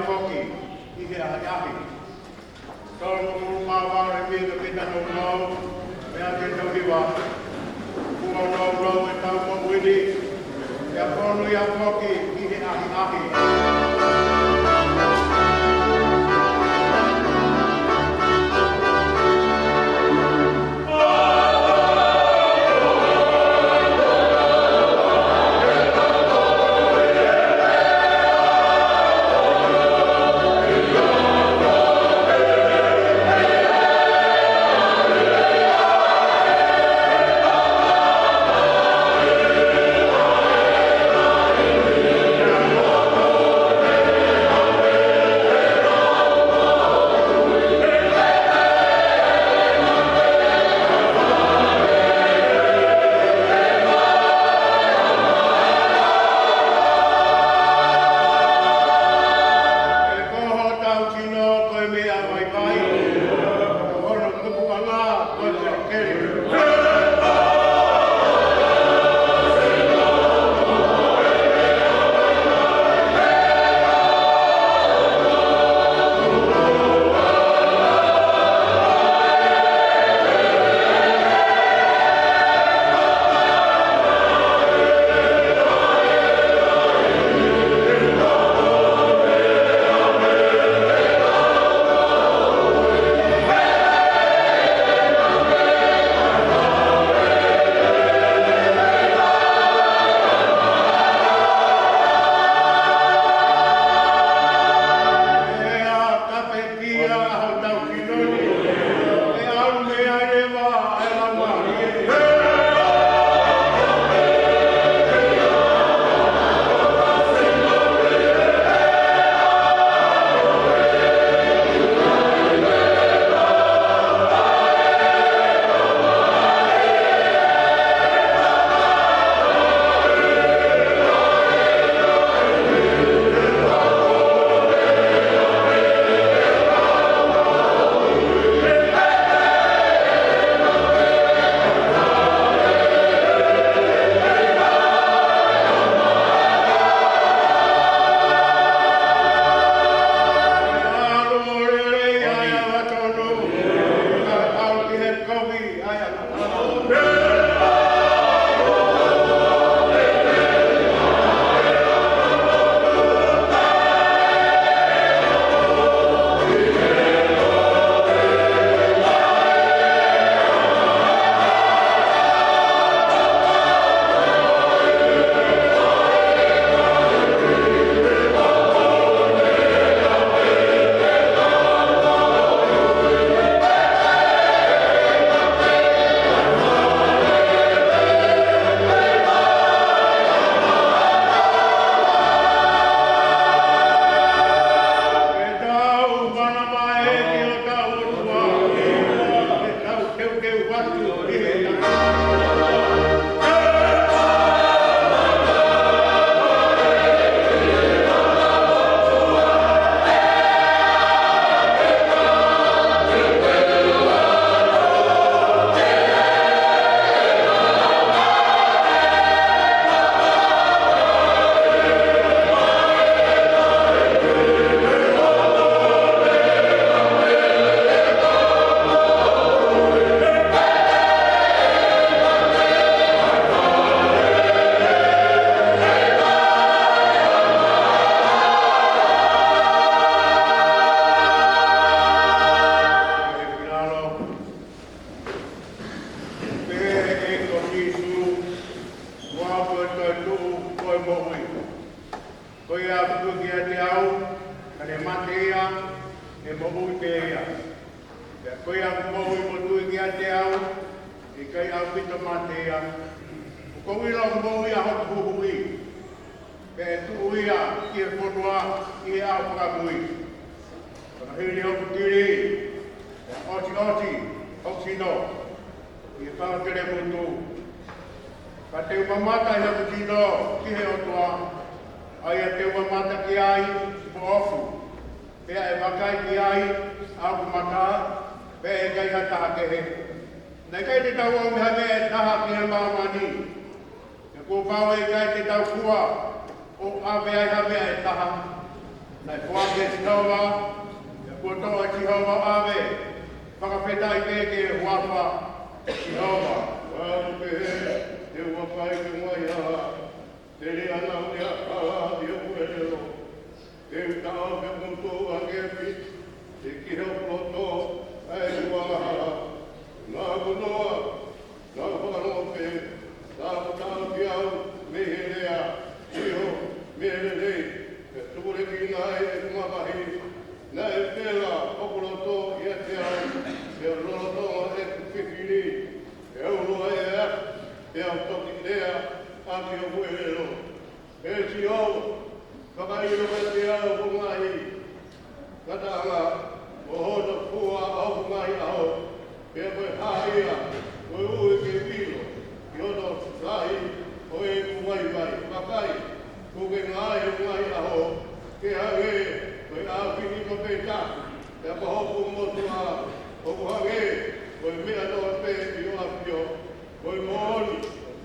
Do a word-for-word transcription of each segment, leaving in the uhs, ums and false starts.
foki ʻi he ʻahiʻahi. Tolungofulu mā valu ʻe mita pita nounou, meʻa ke tau hiva. Kuo nounou ʻetau moʻui ni, pea fonu ia foki ʻi he ʻahiʻahi. Ko hotau sino ko e meʻa vaivai, ko hono tupuʻanga ko e kelekele. Pehē ʻe he ʻEiki ko Sīsū, ko au ko e toetuʻu, ko e moʻui. Ko ia ʻoku tui kiate au, ka ne mate ia, ʻe moʻui pē ia. Pea ko ia ʻoku moʻui mo tui kiate au, ʻe ʻikai ʻaupito mate ia. ʻOku ou ʻilo ʻoku moʻui ʻa hoku Huhuʻi, pea ʻe tuʻu ia ʻi he fonua ʻi he ʻaho fakamui. Ko hono hili hoku tili, pea ʻotiʻoti hoku sino ʻi he fanga kelemutu. Ka te u mamata ʻi hoku sino ki he ʻOtua, ʻa ia te u mamata ki ai ʻi hoku ofu. Pea ʻe vakai ki ai ʻa hoku maka, pea ʻe ʻikai ha taha kehe. Naʻe ʻikai te tau ʻomi ha meʻa ʻe taha ki he māmani, pea kuo pau ʻe ʻikai te tau fua ʻo ʻave ai ha meʻa ʻe taha. Naʻe foaki ʻe Sihova, ʻe kuo toʻo ʻe Sihova ʻo ʻave. Fakafetaʻi pē ki he huafa ʻo Sihova. Ua mo pehē, te u vakai ki he ngaahi hala, te u lea ʻi he ngaahi hala ʻi hoku ʻelelo. Te u taʻofi hoku ngutu ʻaki e piti, ʻi he kiʻi hoku loto ʻa e angahala. Naʻa ku noa, naʻa ku fakalongo pē, naʻa ku taʻofi au mei he lea, ʻio, mei he lelei, pea tupulekina ai ʻeku mamahi. Naʻe vela hoku loto ʻiate au, pea lolotonga ʻeku fifili, ʻe ulo ʻe au, pea u toki lea ʻaki hoku ʻelelo. ʻE Sihova, fakaʻilo kiate au ho ngaahi ngataʻanga, mo hono fua ʻo hoku ngaahi ʻaho, pea ko e hā ia koeʻuhi ke u ʻilo ki hono lahi ʻo ʻeku vaivai? Vakai, kuo ke ngaohi hoku ngaahi ʻaho ke hangē ko e ʻaofi nima pē taha, pea ko hoku motuʻa ʻoku hangē ko e meʻa kotoa pē ʻi ho ʻAfio. Ko e moʻoni,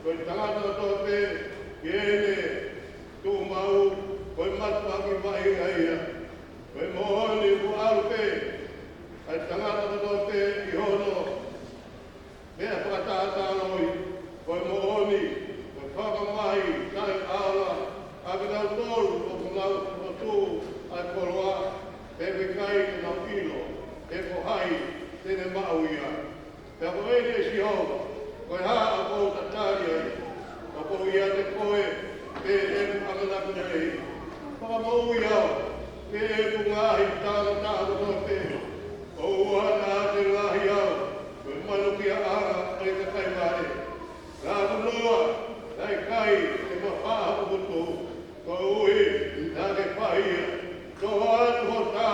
ko e tangata kotoa pē ʻi heʻene tuʻu maʻu, ko e mātuʻaki vaʻinga ia. Ko e moʻoni, kuo ʻalu pē ʻa e tangata kotoa pē ʻi hono meʻa fakatātālohi. Ko e moʻoni, ko e fakamamahi taʻeʻaonga ʻa kinautolu ʻoku nau fokotuʻu ʻa e koloa, pea ʻoku ʻikai te nau ʻilo pe ko hai te ne maʻu ia. Pea ko eni, ʻe Sihova, ko e hā ʻoku ou tatali ai? ʻOku ou ʻiate koe pē ʻeku ʻamanaki lelei. Fakamoʻui au mei heʻeku ngaahi tānaki kotoa pē. ʻOua naʻa ke lahi au ko e manukiaʻanga ʻo e kakai vale. Naʻa ku noa, naʻe ʻikai te ma faʻa hoku ngutu, koeʻuhi naʻa ke faʻa hia. Toʻo atu ho tā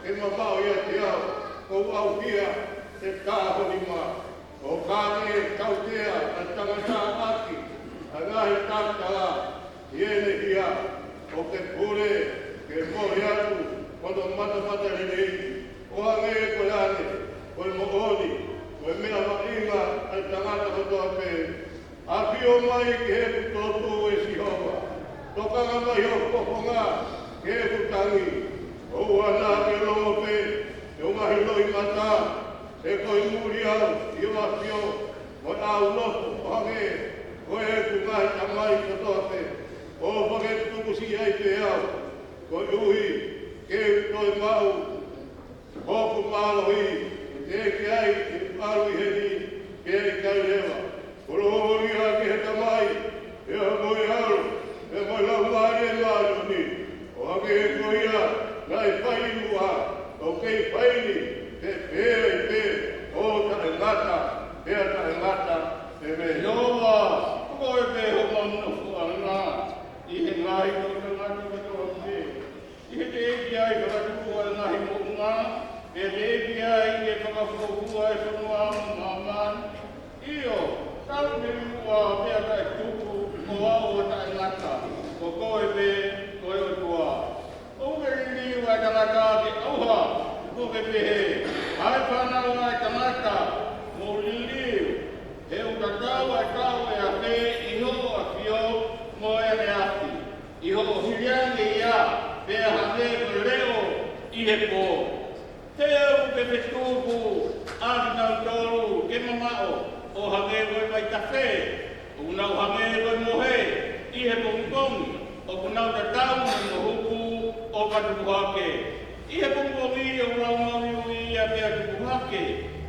ke mamaʻo ʻiate au, kuo u ʻauhia ʻe tā ho nima. ʻO ka ke tautea ʻa e tangata ʻaki ʻa e ngaahi talatala ʻi heʻene hia, ʻo ke pule ke mole atu hono matamatalelei, ʻo hangē ko e ane, ko e moʻoni, ko e meʻa vaʻinga ʻa e tangata kotoa pē. ʻAfio mai ki heʻeku toʻutuʻu, ʻe Sihova, tokanga mai ho fofonga ki heʻeku tangi. ʻOua naʻa ke longo pē ʻi hoku ngaahi loʻimata, he ko e muli au ʻi ho ʻAfio, mo e ʻaunofo ʻo hangē ko ʻeku ngaahi tamai kotoa pē. ʻOfa ke tukusiʻi ai pē au, koeʻuhi ke u toe maʻu hoku mālohi, ʻe teʻeki ai ke u ʻalu ʻi heni, pea ʻikai leva. Kolōlia ki he Tamai, pea mo e ʻAlo, pea mo e Laumālie Māʻoniʻoni, ʻo hangē ko ia naʻe fai ʻi muʻa, ʻoku kei fai ni, pea pehē ai pē ʻo taʻengata pea taʻengata. ʻĒmeni. Sihova, ko koe pē homau nofoʻanga ʻi he ngaahi toʻutangata kotoa pē. ʻI he teʻeki ai fakatupu ʻa e ngaahi moʻunga, pea teʻeki ai ke fakafuofua ʻa e fonua mo māmani. ʻIo, tau ne muʻa pea taʻetuku, ko au ʻa taʻengata, ko koe pē ko e ʻOtua. ʻOku ke liliu ʻa e tangata ke ʻauha, ʻoku ke pehē, ʻa e fānau ʻa e tangata, mou liliu, he ʻoku tatau ʻa e taʻu ʻe afe ʻi hoʻo ʻAfio mo e ʻaneafi, ʻi hoʻo hili ange ia, pea hangē ko e leʻo ʻi he pō. He ʻoku ke fetuku ʻa kinautolu ke mamaʻo, ʻo hangē ko e vaitafe, ʻoku nau hangē ko e mohe ʻi he pongipongi, ʻoku nau tatau mo e mohuku ʻo ka tupu hake. ʻI he pongipongi ʻoku lau maʻuiʻui ia pea tupu hake,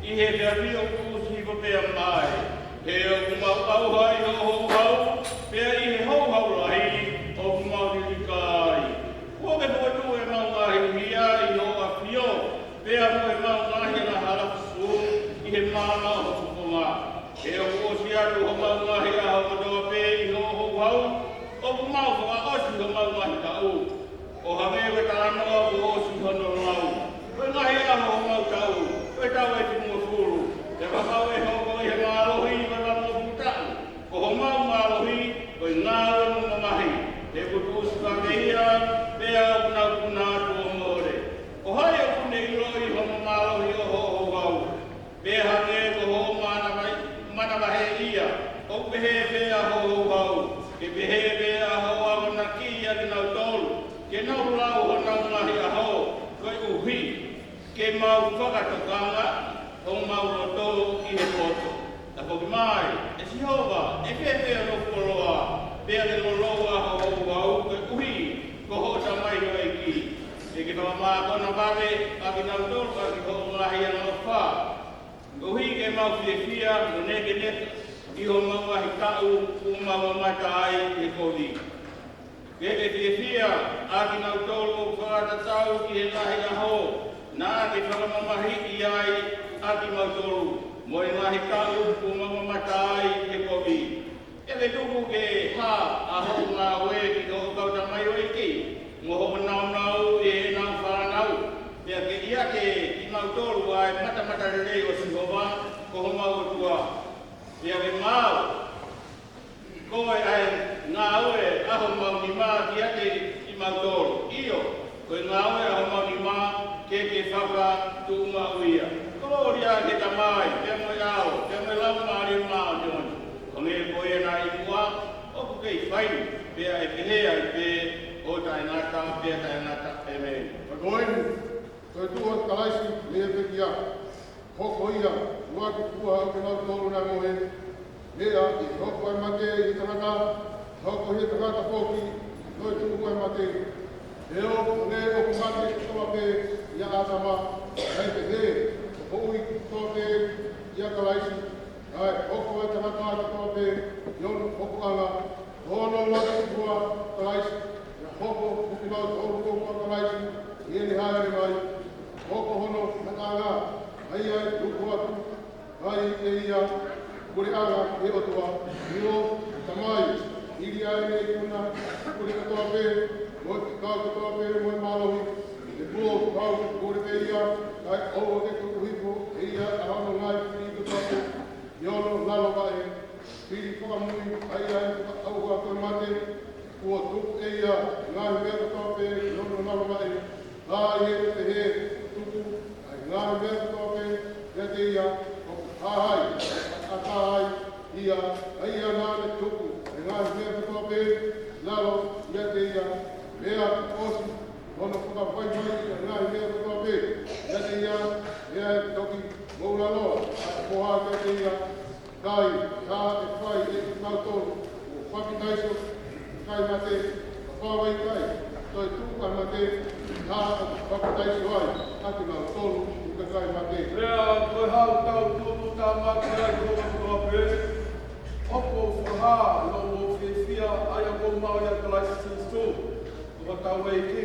ʻi he efiafi ʻoku tuʻusi hifo pea mavae. He ʻoku mau ʻauha ʻi hoʻo houhau, pea ʻi he houhau lahi ʻoku mau lilika ai. Kuo ke fokotuʻu ʻemau ngaahi hia ʻi hoʻo ʻAfio, pea mo ʻemau ngaahi angahala fufū ʻi he maama ʻo ho fofonga. He ʻoku ʻosi atu homau ngaahi ʻaho kotoa pē ʻi hoʻo houhau, ʻoku mau fakaʻosi homau ngaahi taʻu. ʻO hangē ko e talanoa kuo ʻosi hono lau, ko e ngaahi ʻaho homau taʻu, ko e taʻu ʻe fitungofulu, pea kapau ʻe hoko ʻi he mālohi ko e valungofulu taʻu, ko homau mālohi ko e ngāue mo e mamahi, he kuo tuʻusi hake ia, pea ʻoku nau puna atu ʻo mole. Ko hai ʻoku ne ʻiloʻi hono mālohi ʻo hoʻo houhau? Pea hangē ko hoʻo manavahē, manavahē ia, ʻoku pehē pē ʻa hoʻo houhau, ke pehē pē ʻa hoʻo akonaki ʻa kinautolu, ke nau lau honau ʻaho, koeʻuhi ke mau fakatokanga homau loto ʻi he poto. Tafoki mai, ʻe Sihova, ʻe fēfē hono fuoloa, pea ke lolou ʻa ho ouau, koeʻuhi ko hoʻo tamaioʻeiki. ʻE ke fakamākona vave ʻa kinautolu ʻaki hoʻo ngaahi angaʻofa, koeʻuhi ke mau fiefia mo nekeneka ʻi homau ngaahi taʻu kuo mau mamata ai he kovi. Ke ke fiefia ʻa kinautolu ʻoku fakatatau ki he ngaahi ʻaho naʻa ke fakamamahiʻi ai ʻa kimautolu, mo e ngaahi taʻu kuo mau mamata ai he kovi. Ke ke tuku ke hā ʻa hoʻo ngāue ki hoʻo kau tamaioʻeiki, mo hoʻo nāunau ʻi heʻenau fānau, pea ke ʻiate kimautolu ʻa e matamatalelei ʻo Sihova ko homau ʻOtua. Pea ke maau koe ʻa e ngāue ʻa homau nima kiate kimautolu. ʻIo, ko e ngāue ʻa homau nima ke ke fakatuʻumaʻu ia. Kolōlia ki he Tamai, pea mo e ʻAlo, pea mo e Laumālie Māʻoniʻoni, hangē ko ia naʻe ʻi muʻa, ʻoku kei fai, pea ʻe pehē ai pē ʻo taʻengata pea taʻengata. ʻĒmeni. Ka ko eni, toetuʻu ʻa Kalaisi mei he pekia, hoko ia ʻo tukuange ʻa kinautolu naʻe mohe, meʻa ʻi he hoko ʻa e mate ʻi he tangata, hoko ʻi he tangata foki ʻa e toetuʻu ʻa e mate. He ʻoku ne ʻoku mate kotoa pē ʻia ʻĀtama, kae pehē ʻoku moʻui kotoa pē ʻia Kalaisi, kae hoko ʻa e tangata kotoa pē ʻi hono hokoʻanga. Ko hono ʻuluaki tupua ʻa Kalaisi, pea hoko ʻa kinautolu kotoa ʻa Kalaisi ʻi heʻene hāʻele mai. Hoko hono ngataʻanga, ʻa ia ʻe tuku atu ai ʻe ia ʻa e puleʻanga ʻo e ʻOtua, ʻio, ʻa e Tamai, hili ʻa ʻene ikuna ʻa e pule kotoa pē, mo e fekau kotoa pē, mo e mālohi. He kuo pau ke pule pē ia, kae ʻoua ke tuku hifo ʻe ia ʻa hono ngaahi fili kotoa pē ʻi hono lalo vaʻe. Fili fakamui, ʻa ia ʻe fakaʻauha ʻaki ʻa e mate, kuo tuku ʻe ia ʻa e ngaahi meʻa kotoa pē ʻi hono lalo vaʻe. Ka ʻi heʻene pehē, tuku ʻa e ngaahi meʻa kotoa pē kiate ia, ʻoku hā ai, ʻatā ai ia, ʻa ia naʻa ne tuku ʻa e ngaahi meʻa kotoa pē ʻi lalo kiate ia. Pea kuo ʻosi hono fakavaivaiʻi ʻa e ngaahi meʻa kotoa pē kiate ia, pea ʻe toki moʻulaloa ʻa e foha kiate ia. Ka ai ha ʻe fai ʻe kimautolu ʻo papitaiso ʻi he kakai mate, kapau ʻe ʻikai toetuʻu ʻa e mate, ha ʻoku papitaiso ai ʻa kinautolu ʻi he kakai mate. Pea ko e hau tau tuʻutuʻuni tāmaki ai ko kotoa pē, ʻoku ou fakahā ʻi hoʻomou fiefia ʻa ia ʻoku mou maʻu ʻia Kalaisi Sīsū ko hotau ʻEiki,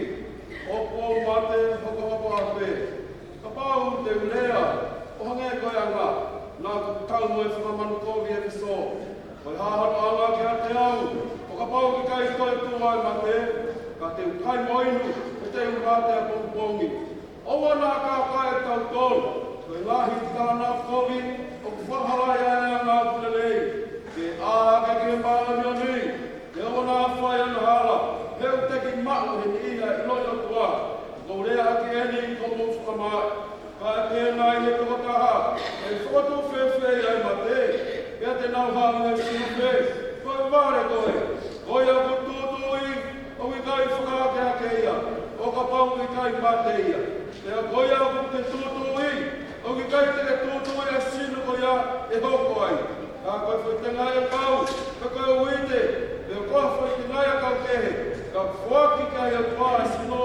ʻoku ou mate hokohoko ʻaupē. Kapau te u lea ʻo hangē ko e anga, naʻa ku tau mo e fanga manu kovi ʻi ʻEfesō. Ko e hā hono anga kiate au, ʻo kapau ʻe ʻikai toetuʻu ʻa e mate? Ka te u kai mo inu, pea te u mate ʻapongipongi. ʻOua naʻa kākaaʻi kitautolu, ko e ngaahi tānaki kovi ʻoku fakahalaʻi ʻa e anga ʻoku lelei, ke ʻā hake ki he māʻoniʻoni. He ʻoua naʻa fai ʻa e hala, he ʻoku teʻeki maʻu ʻe he niʻihi ʻa e ʻilo ʻo e ʻOtua. Ko e lea ʻaki eni kuo mou fakamaaʻi. Ka ʻe pehē nai ʻe he tokotaha, ʻe fakatuʻu fēfē ʻa e mate? Pea te nau haʻu mei he sino fē? Ko e vale koe. Ko ia ʻoku tūtuuʻi, ʻoku ʻikai fakahakehake ia, ʻo kapau ʻoku ʻikai mate ia. Pea ko ia ʻoku te tūtuuʻi, ʻoku ʻikai te ke tūtuuʻi ʻa e sino ko ia ʻe hoko ai. Ka ko e foʻi tengaʻi ʻakau, pe ko e uite, pe ko ha foʻi tengaʻi ʻakau kehe, ka foaki ki ai ʻa e ʻOtua ʻa e sino,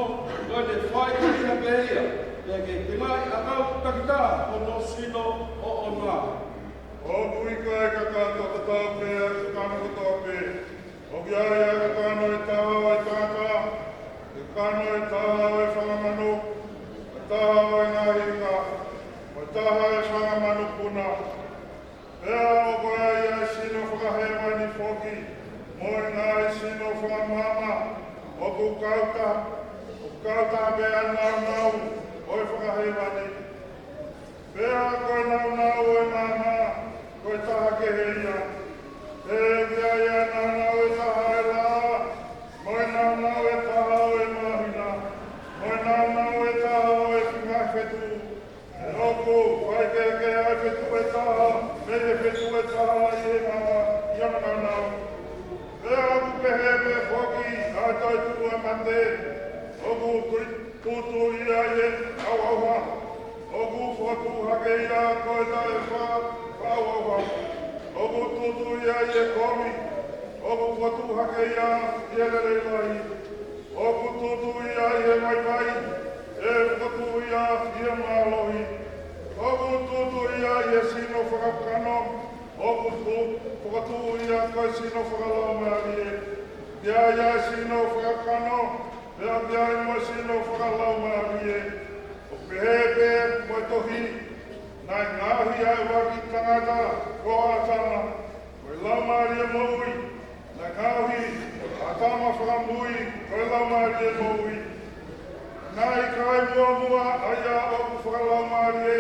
ko ʻene fai ʻe ia pē ia, pea ko e tengaʻi ʻakau takitaha hono sino ʻoʻona. ʻOku ʻikai kakato tatau pē ʻa e kakano kotoa pē. ʻOku ʻi ai ʻa e kakano ʻe taha ʻo e tangata, ʻa e kakano ʻe taha ʻo e fanga manu, ʻa e taha ʻo e ngaahi ika, ʻa e taha ʻo e fanga manupuna. Pea ʻoku ʻi ai ʻa e sino fakahēvani foki, mo e ngaahi sino fakamaama, ʻoku kau taha, ʻoku kau taha pē ʻa e nāunau ʻo e fakahēvani. Pea ko e nāunau ʻo e maama, ko e taha kehe ia. Pea ʻoku ʻi ai ʻa e nāunau ʻe taha ʻo e laʻā, mo e nāunau ʻe taha ʻo e māhina, mo e nāunau ʻe taha ʻo e ngaahi fetuʻu. He ʻoku faikehekehe ʻa e fetuʻu ʻe taha mei he fetuʻu ʻe taha ʻi he maama ʻi hono nāunau. Pea ʻoku pehē pē foki ʻa e toetuʻu ʻa e mate, ʻoku tuli Tutu ia ʻi he ʻauʻauha, ʻoku fokotuʻu hake ia ko e taʻefaʻaʻauʻauha. ʻOku tutu ia ʻi he kovi, ʻoku fokotuʻu hake ia ʻi he lelei lahi. ʻOku tutu ia ʻi he vaivai, ʻe fokotuʻu ia ʻi he mālohi. ʻOku tutu ia ʻi he sino fakakakano, ʻoku tu-, fokotuʻu ia ko e sino fakalaumālie. ʻOku ʻi ai ʻa e sino fakakakano, pea ʻoku ʻi ai mo e sino fakalaumālie. ʻOku pehē pē mo e tohi, naʻe ngaohi ʻa e ʻuluaki tangata ko ʻĀtama, ko e laumālie moʻui. Naʻe ngaohi ʻa ʻĀtama fakamui ko e laumālie moʻui. Naʻe ʻikai muʻomuʻa ʻa ia ʻoku fakalaumālie,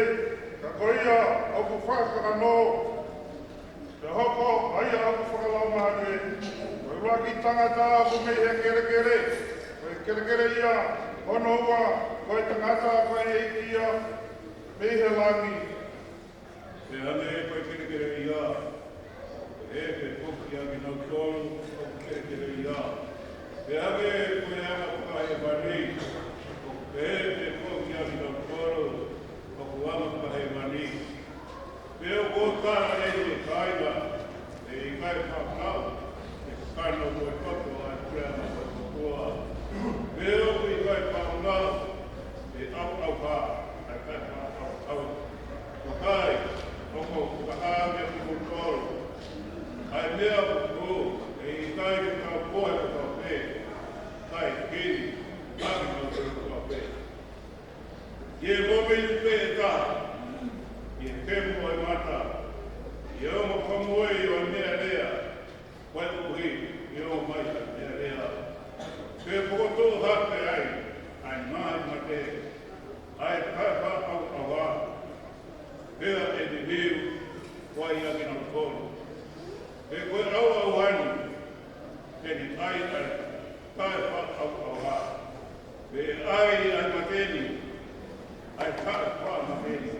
ka ko ia ʻoku fakakakano. Pea hoko ʻa ia ʻoku fakalaumālie. Ko e ʻuluaki tangata ʻoku mei he kelekele, ko e kelekele ia. Hono ua, ko e tangata ko e ʻEiki ia mei he langi. Pea hangē ko e kelekele ia, ʻe pehē pē foki ʻa kinautolu ʻoku kelekele ia. Pea hangē ko e anga fakahēvani, ʻe pehē pē foki ʻa kinautolu ʻoku anga fakahēvani. Pea ʻoku ou tala ʻeni, ʻe kāinga, ʻe ʻikai faʻa ngāue ʻa e kakano mo e toto ʻa e puleʻanga ʻo e ʻOtua. Pea ʻoku ʻikai faʻa ngāue ʻa e ʻauʻauha ʻa e taʻefaʻaʻauʻauha. Vakai, ʻoku ou fakahā kiate kimoutolu ʻa e meʻa ʻoku tuʻu, ʻe ʻikai ke tau pohe kotoa pē, kae kei ʻaki kimoutolu kotoa pē. ʻI he mōmeniti pē ʻe taha, ʻi he kemo ʻo e mata, ʻi he ongo fakamoʻui ʻo e meʻalea, koeʻuhi ʻe ō mai ʻa e meʻalea, pea fokotuʻu hake ai ʻa e ngaahi mate, ʻa e taʻefaʻaʻauʻauha, pea ʻe liliu ai ʻa kinautolu. He ko e ʻauʻauha ni, te ne ʻai ʻa e taʻefaʻaʻauʻauha, pea ʻe ʻai ʻa e mate ni ʻa e taʻefaʻamate ni.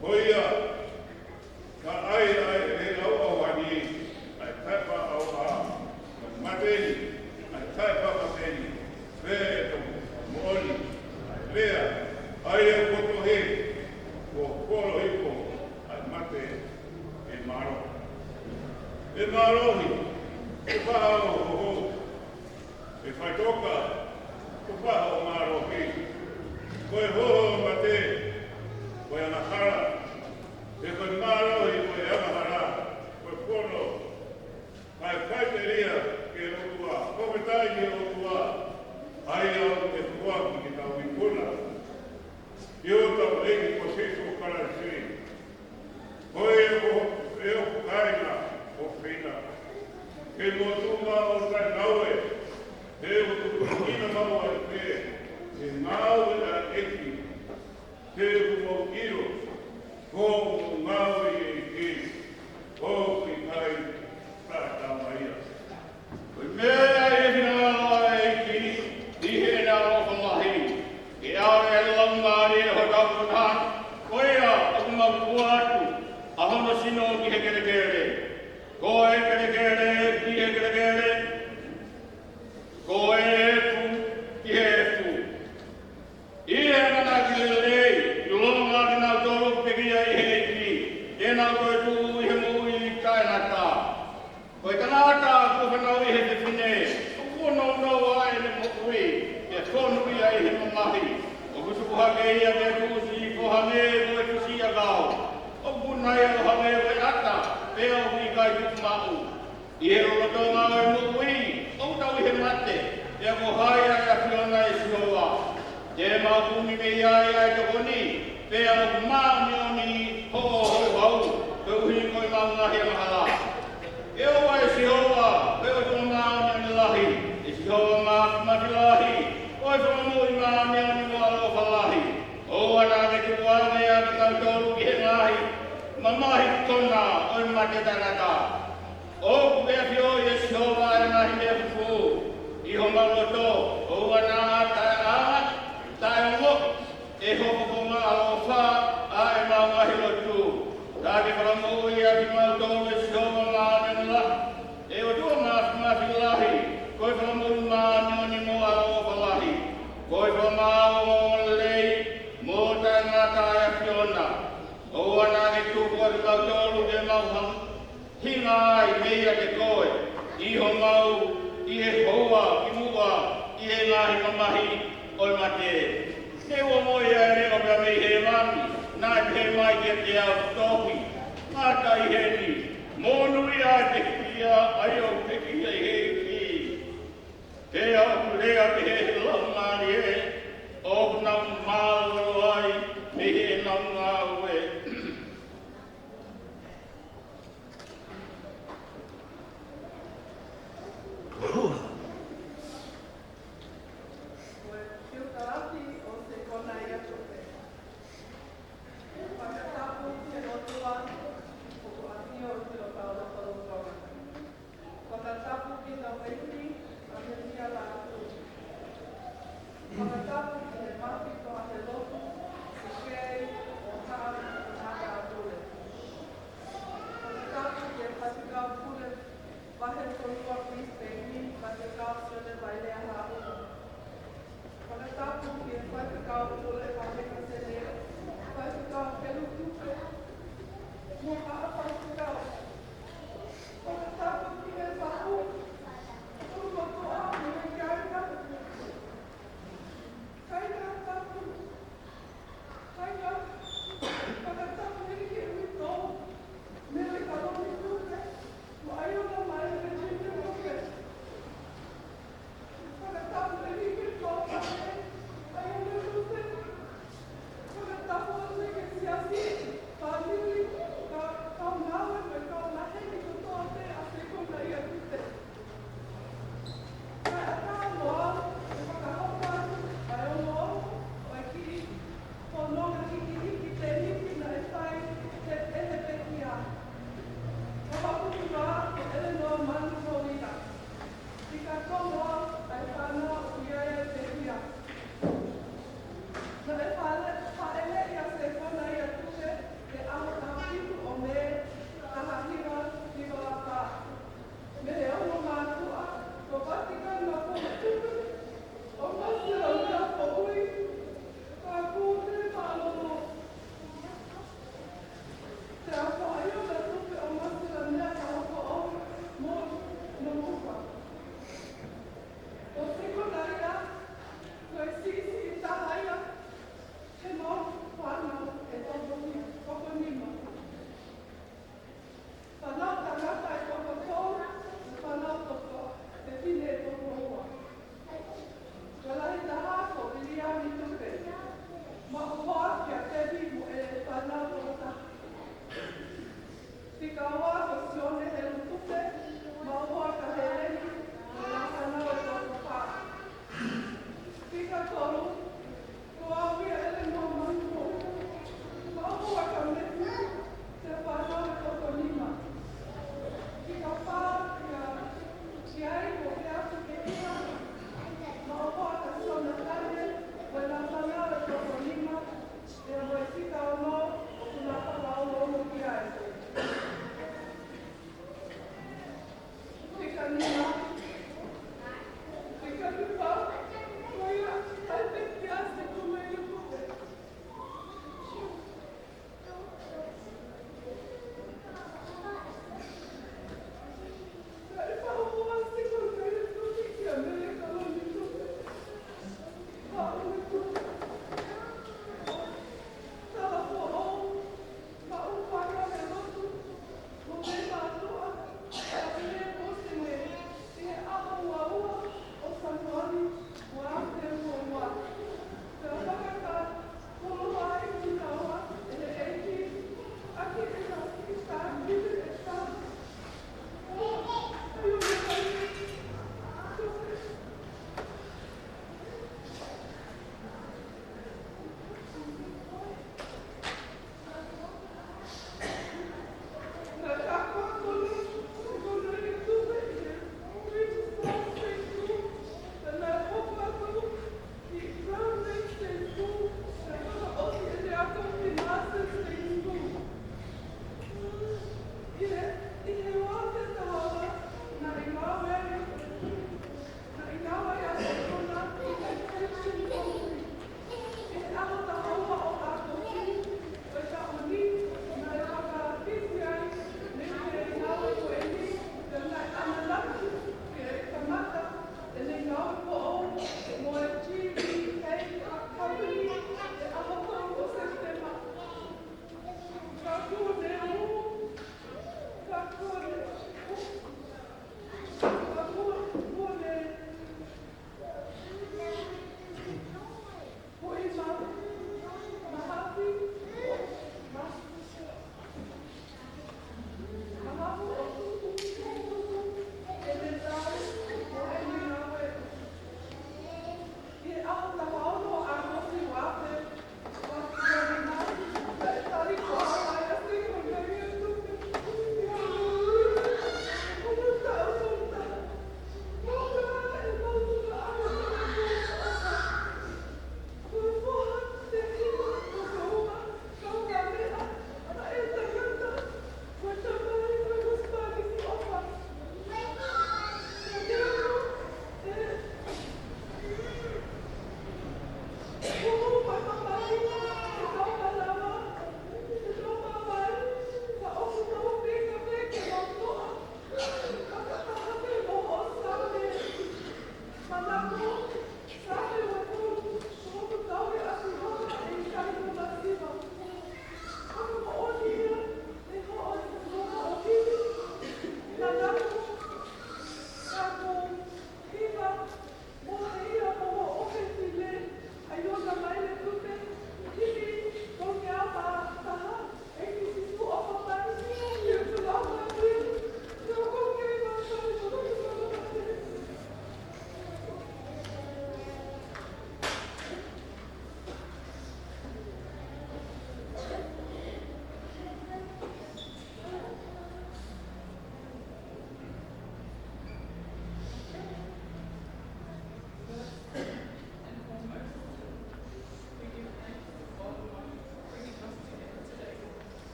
Ko ia, ka ʻai ʻa e ʻauʻauha ni ʻa e taʻefaʻaʻauʻauha, ka mate ni ʻa e taʻefaʻamate ni, pea ʻe toki moʻoni ʻa e lea ʻa ia kuo tohi, kuo fuoloa hifo ʻa e mate. ʻE mālohi, ʻe mālohi, ʻe paha ʻo hoho, ʻe faʻitoka, ʻe paha ʻo mālohi. Ko e hoho ʻo e mate, ko e angahala. Pea ko e mālohi, ko e angahala, ko e fono. Kae fai pē ia ki he ʻOtua, fakafetaʻi ki he ʻOtua, ʻa ia ʻoku ne foaki kitautolu ikuna ʻi hotau ʻEiki ko Sīsū Kalaisi. Ko ia ko e ʻoku kāinga ʻofeina, ke mou tuʻu maʻu ʻo taʻengāue, he ʻoku tuʻutuʻuni maʻu ai pē ʻa e ngāue ʻa e ʻEiki. He ʻoku mou ʻilo, ko hoʻomou ngāue ʻi he ʻEiki, ʻoku ʻikai taʻetau mai ia. Ko e meʻa ʻi he finangalo ʻa e ʻEiki, ʻi heʻene ʻaloʻofa lahi, ke ʻave ʻa e Laumālie ʻi hotau punaha, ko ia ʻoku mau tuku atu ʻa hono sino ki he kelekele, ko e kelekele ki he kelekele, ko e efu ki he efu. ʻI he ʻamanaki lelei, ʻilonga ʻa kinautolu ʻoku pekia ʻi he ʻEiki, te nau toetuʻu ʻi he moʻui taʻengata. Ko e tangata kuo fanauʻi ʻe he fefine, ʻoku nounou ʻa ʻene moʻui, pea fonu ia ʻi he mamahi. ʻOku tupu hake ia pea tuʻusi, ʻo hangē ko e tuʻusi ʻakau. ʻOku punaia ʻo hangē ko e ʻata, pea ʻoku ʻikai tuʻu maʻu. ʻI he lolotonga ʻo e moʻui, ʻoku tau ʻi he mate, pea ko hai ʻa e ʻAfiona ʻe Sihova? Te mau kumi mei ai ʻa e tokoni, pea ʻoku māʻoniʻoni hoʻo houhau, koeʻuhi ko ʻemau ngaahi angahala. ʻE ʻoua ʻe Sihova, ko e ʻOtua māʻoniʻoni lahi, ʻe Sihova Māfimafi lahi, ko e Fakamoʻui māʻoniʻoni mo ʻaloʻofa lahi. ʻOua naʻa ke tukuange ʻa kinautolu ki he ngaahi mamahi kona ʻo e mate taʻengata. ʻOku ʻafioʻi ʻe Sihova ʻa e ngaahi meʻa fufū ʻi homau loto, ʻoua naʻa taʻeʻaonga, taʻeongo ʻe ho fofonga ʻaloʻofa ʻa ʻemau ngaahi lotu. Ka ke fakamoʻui ʻa kimautolu ʻe Sihova Māʻoniʻoni lahi, ʻe ʻOtua Māfimafi lahi, ko e Fakamoʻui māʻoniʻoni mo ʻaloʻofa lahi, ko e Fakamā Tangata ʻa Siona, ʻoua naʻa ke tuku ʻa kitautolu ke mau hang-, hinga ai meiate koe, ʻi homau, ʻi he houa kimuʻa, ʻi he ngaahi mamahi ʻo e mate. Ke ʻoua ʻe ʻai ʻa e leʻo pea mei hēvani, naʻe pehē mai kiate au, Tohi, ngata ʻi heni, monūʻia ʻa e pekia, ʻa ia ʻoku pekia ʻi he ʻEiki. Pea ʻoku lea pehē ʻe he Laumālie, ʻoku nau mālōlō ai mei heʻenau ngāue. Ko e fiu talafi ʻo Sekona ia ko e fakatapu ki he ʻOtua, ʻoku ʻafio ʻi loto ʻo e lotolotonga. Fakatapu ki he Tamai, ʻa e Mesia Lātū. Fakatapu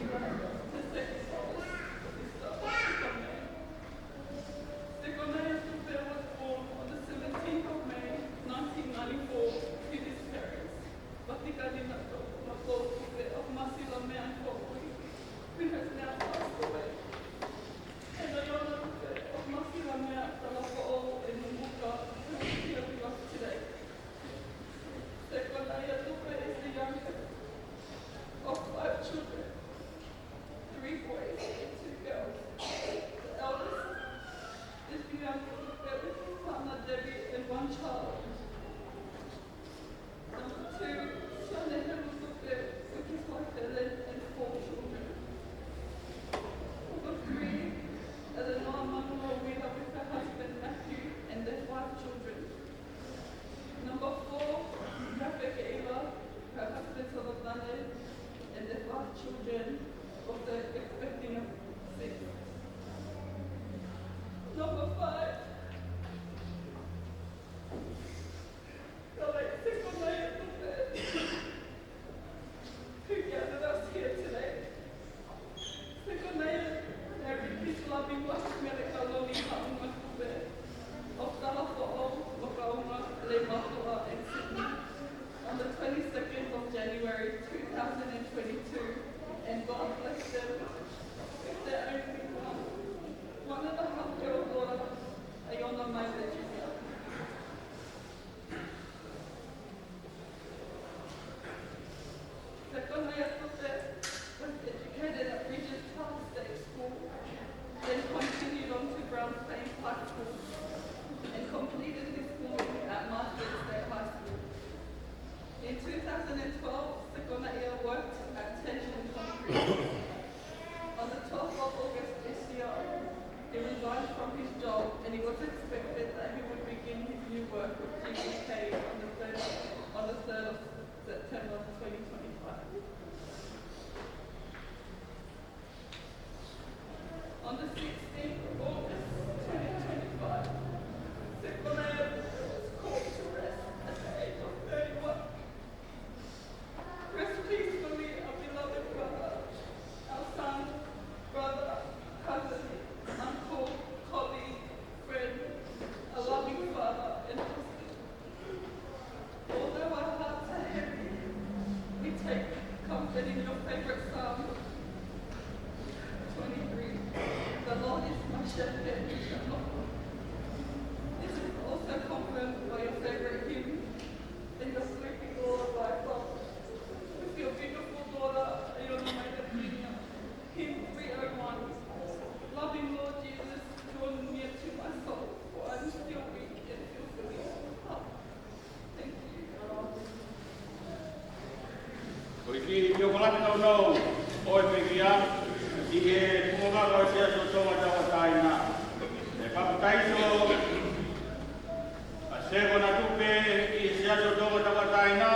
The second oldest sister of Sekonaia Tupe was born on the seventeenth of May, nineteen ninety-four, to his parents, Matikani Nato Mako Tupe of Masila Meang Foʻui, who has now passed away, and Iona Tupe of Masila Meang Talafoʻou in Momuka, who is here with us today. Sekonaia Tupe is the youngest of five children, three boys and two girls. The eldest is Bianca Tupe with his partner Debbie and one child. Number two, Sione Helu Tupe with his wife Helen and four children. Number three, Eleanor Manuel Wheeler with her husband Matthew and their five children. Number four, Rebecca Eva, her husband Solomone, and their five children, also expecting a sixth. Number five, the late Sekonaia Tupe, who gathered us here today. Sekonaia married his loving wife, Meleka Loli Haʻunga Tupe, of Talafoʻou, Mokaunga, Leimātuʻa, and Sydney, on the twenty-second of January two thousand and twenty-two, and God blessed them with their only one, one and a half year old daughter, Iona Maile Junior. Sekonaia Tupe was educated at Regis Park State School, then continued on to Browns Plains High School and completed his schooling at Marsden State High School. In two thousand and twelve, Sekonaia worked at Tension Concrete. On the twelfth of August this year, he resigned from his job and it was expected that he would begin his new work with G B K on the third, on the third of September twenty twenty-five. On the sixteenth of August twenty twenty-five, Sekonaia was called to rest at the age of thirty-one. Rest peacefully, our beloved brother, our son, brother, cousin, uncle, colleague, friend, a loving father, and husband. Although our hearts are heavy, we take comfort in your favorite Psalm twenty-three. The Lord is my shepherd, I shall not want. This is also confirmed by your favorite hymn, In the sleeping Lord thy God. With your beautiful daughter, Iona Maile Junior, hymn three oh one. Loving Lord Jesus, draw near to my soul, for I am still weak and fearfully. Thank you. Ko e kiʻi tiokalati nounou ʻo e pekia ʻi he tuʻunga ko e Siasi ʻo Tonga Tauʻatāina. ʻE papitaiso ʻa Sekona Tupe ʻi he Siasi ʻo Tonga Tauʻatāina,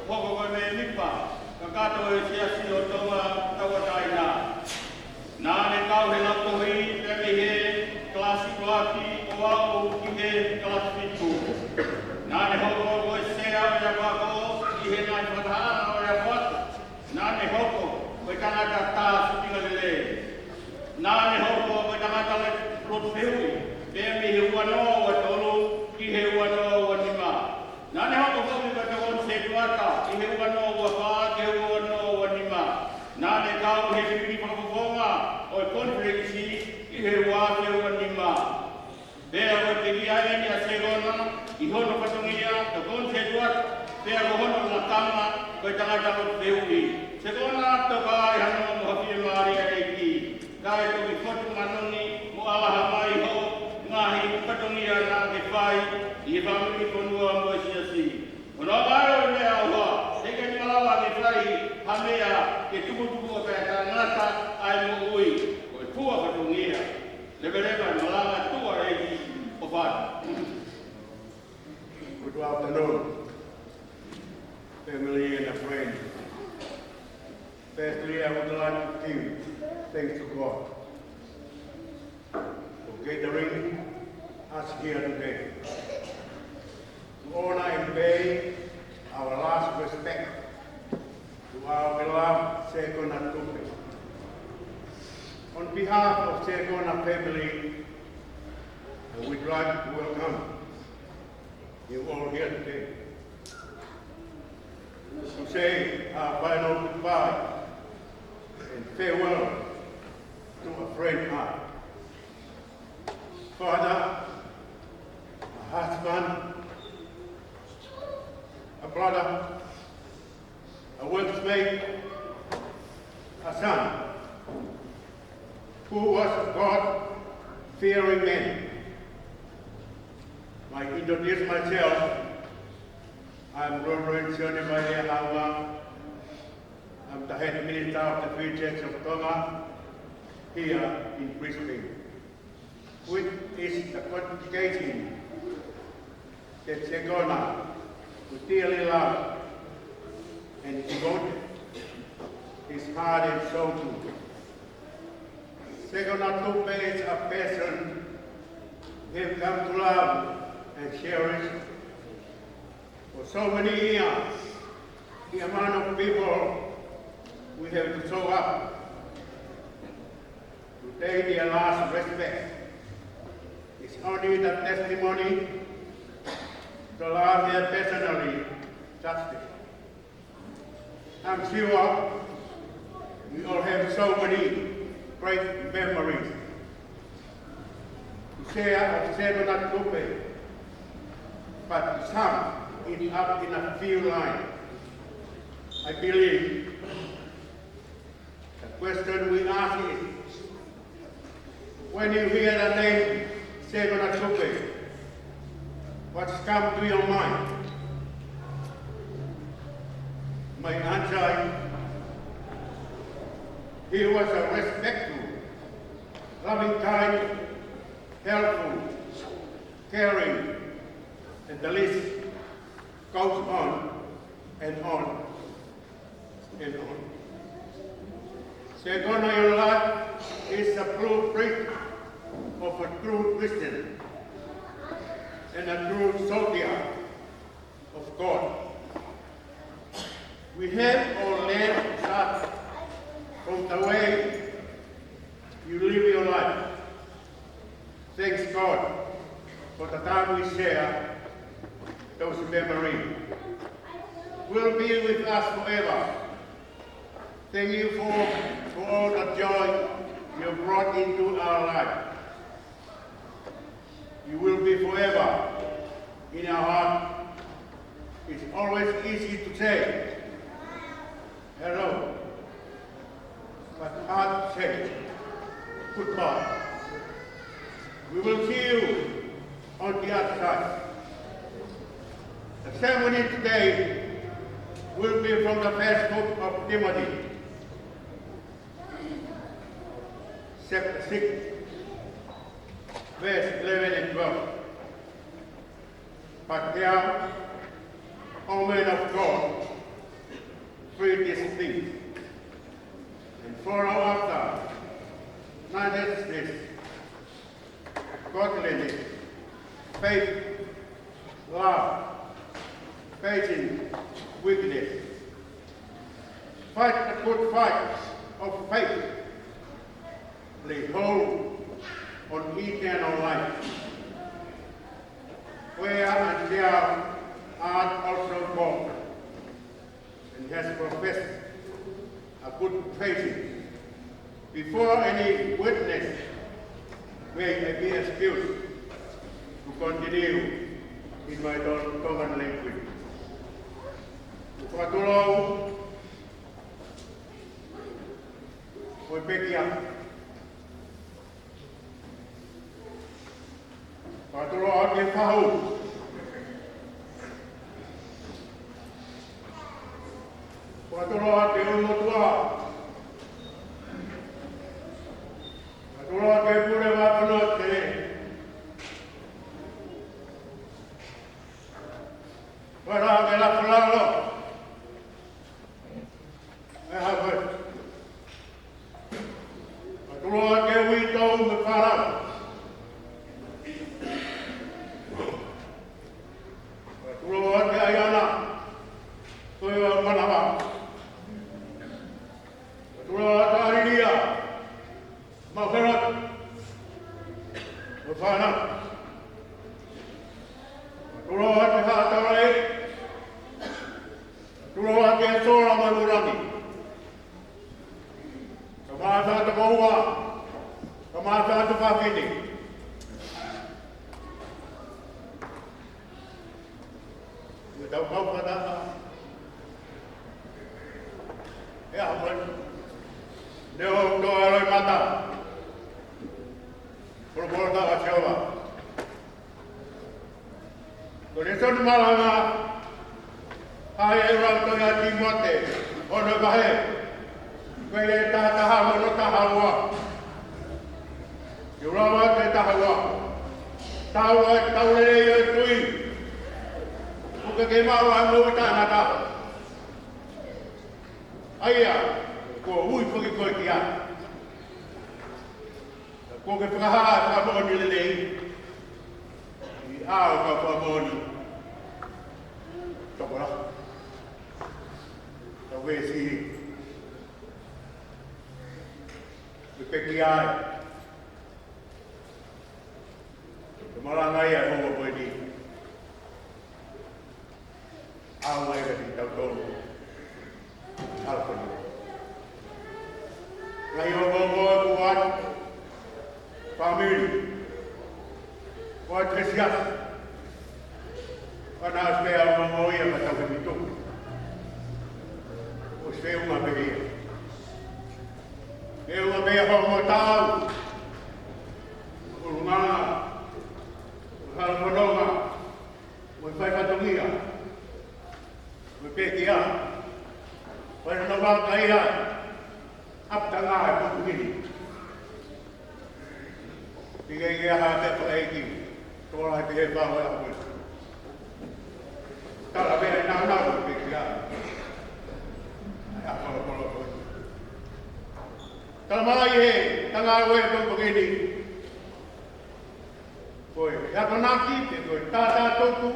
hoko ko e mēmipa kakato ʻo e Siasi ʻo Tonga Tauʻatāina. Naʻa ne kau he lautohi pea mei he kalasi ʻuluaki ʻo aʻu ki he kalasi fitu. Naʻa ne hoko ko e sea ʻo e ako ʻi he ngaahi fakatahaʻanga ʻo e ako. Naʻa ne hoko ko e tangata tā sīpinga lelei. Naʻa ne hoko ko e tangata lotu fehuʻi pea mei he ua noa ua tolu ki he ua noa ua nima. Naʻa ne hoko foki ko e tokoni sētuata ʻi he ua noa ua fā ki he ua noa ua nima. Naʻa ne kau he komiti fakafofonga ʻo e konifelenisi ʻi he ua afe ua nima. Pea ko e pekia eni ʻa Sekona ʻi hono fatongia tokoni sētuata, pea ko hono lakanga ko e tangata lotu fehuʻi. Sekona, toka ʻi hano mo ha fiemālie ʻa e ʻEiki. Kae toki fotu manoni mo ʻalaha mai hoʻo ngaahi fatongia naʻa ke fai ʻi he fāmili, fonua mo e siasi. Ko hono ʻai ʻo e meʻa ʻofa, heʻikai malava ke fai ha meʻa ke tukutuku ʻo pehē ʻe ha tangata ʻa e moʻui. Ko e fua fatongia. Leveleva e malanga tuʻa ʻEiki ʻofa. Good afternoon, family and friends. Firstly, I would like to give thanks to God for gathering us here today to honor and pay our last respect to our beloved Sekona Tupe. On behalf of Sekona family, I would like to welcome you all here today to say our final goodbye and farewell to a friend, a father, a husband, a brother, a workmate, a son, who was a God-fearing man. I introduce myself. I'm Reverend Sione Vailea Haua. I'm the head minister of the Free Church of Tonga here in Brisbane, which is the congregation that Sekona, who dearly loved and devoted his heart and soul to. Sekona Tupe is a person we have come to love and cherish for so many years. The amount of people we have to show up to pay their last respect is only the testimony to love their personally justice. I'm sure we all have so many great memories to share of Sekona Tupe, but to sum it up in a few lines, I believe the question we ask is, when you hear the name Sekona Tupe, what's come to your mind? My answer is, he was a respectful, loving, kind, helpful, caring, and the list goes on and on and on. Sekona, your life is a blueprint of a true Christian and a true soldier of God. We have all learned that from the way you live your life. Thanks God for the time we share. Those memories will be with us forever. Thank you for, for all the joy you brought into our life. You will be forever in our heart. It's always easy to say hello, but hard to say goodbye. We will see you on the other side. The sermon today will be from the first book of Timothy, chapter six, verse eleven and twelve. But thou, O man of God, flee these things, and follow after righteousness, godliness, faith, love, patience, meekness. Fight the good fight of faith. Lay hold on eternal life, wherein thou art also called, and hast professed a good faith before any witness. May I be excused to continue in my Tongan language. Ko e tulou, ko e pekia. Ko e tulou ʻa e fahu. Ko e tulou ʻa e ʻulumotuʻa. Ko e tulou ʻa e pule vāono te. Ko e tulou ʻa e lafulalo. ʻE hā koe. Ko e tulou ʻa e uitou mo e fānau. Ko e tulou ʻa e ʻaiʻanga. Ko e manava. Ko e tulou ʻa e ʻālilia. Fana. Tulo atu ha tau ai. Tulo atu e sola mo e langi. Kamata atu koua. Kamata atu fafine. Ko e tau kau fakataha. ʻE ʻaho ko eni. Leo ʻo e ʻaloʻi mata. Kolokolo ka ʻa Sihova. Ko e lēsoni malanga, ʻa e ʻuluaki tohi ʻa Tīmote, hono vahe. Ko e taha taha mo hono taha ua. Ke u lau atu e taha ua. Tau ʻa e tau lelei ʻo e tui. Puke ke maʻu ʻa e moʻui taʻengata. ʻA ia, kuo ui foki koe ki ai. Kuo ke fakahā ʻa e fakamoʻoni lelei ʻi he ʻao ʻo e kau fakamoʻoni. Tokolahi. Tau veesi. Ke peki ai. Ke malanga ia ʻi he houa ko eni. ʻAu ai ka te tau tonu. ʻAu ko eni. Ngaahi ongoongo ʻoku ʻoatu. Fāmili. ʻOatu he siasi. Ka naʻe ʻosi pē ʻa e ongoongo ia ka tau he mito. ʻOsi pē uma pē ia. Pē uma pē ia hoʻomo tau. ʻUlungaanga. Halafononga. Mo e fai fatongia. Mo e pekia. Fai no vaka ia. ʻApitanga e potu hili. Pika i ha te fakaiki. Tola te he pau e apu. Tala pē ai nāunau e pekia. ʻAi ʻa kolokolo ko. Tala mai he tanga ue ko pokini. Ko e akonaki, pe ko e tātātuku,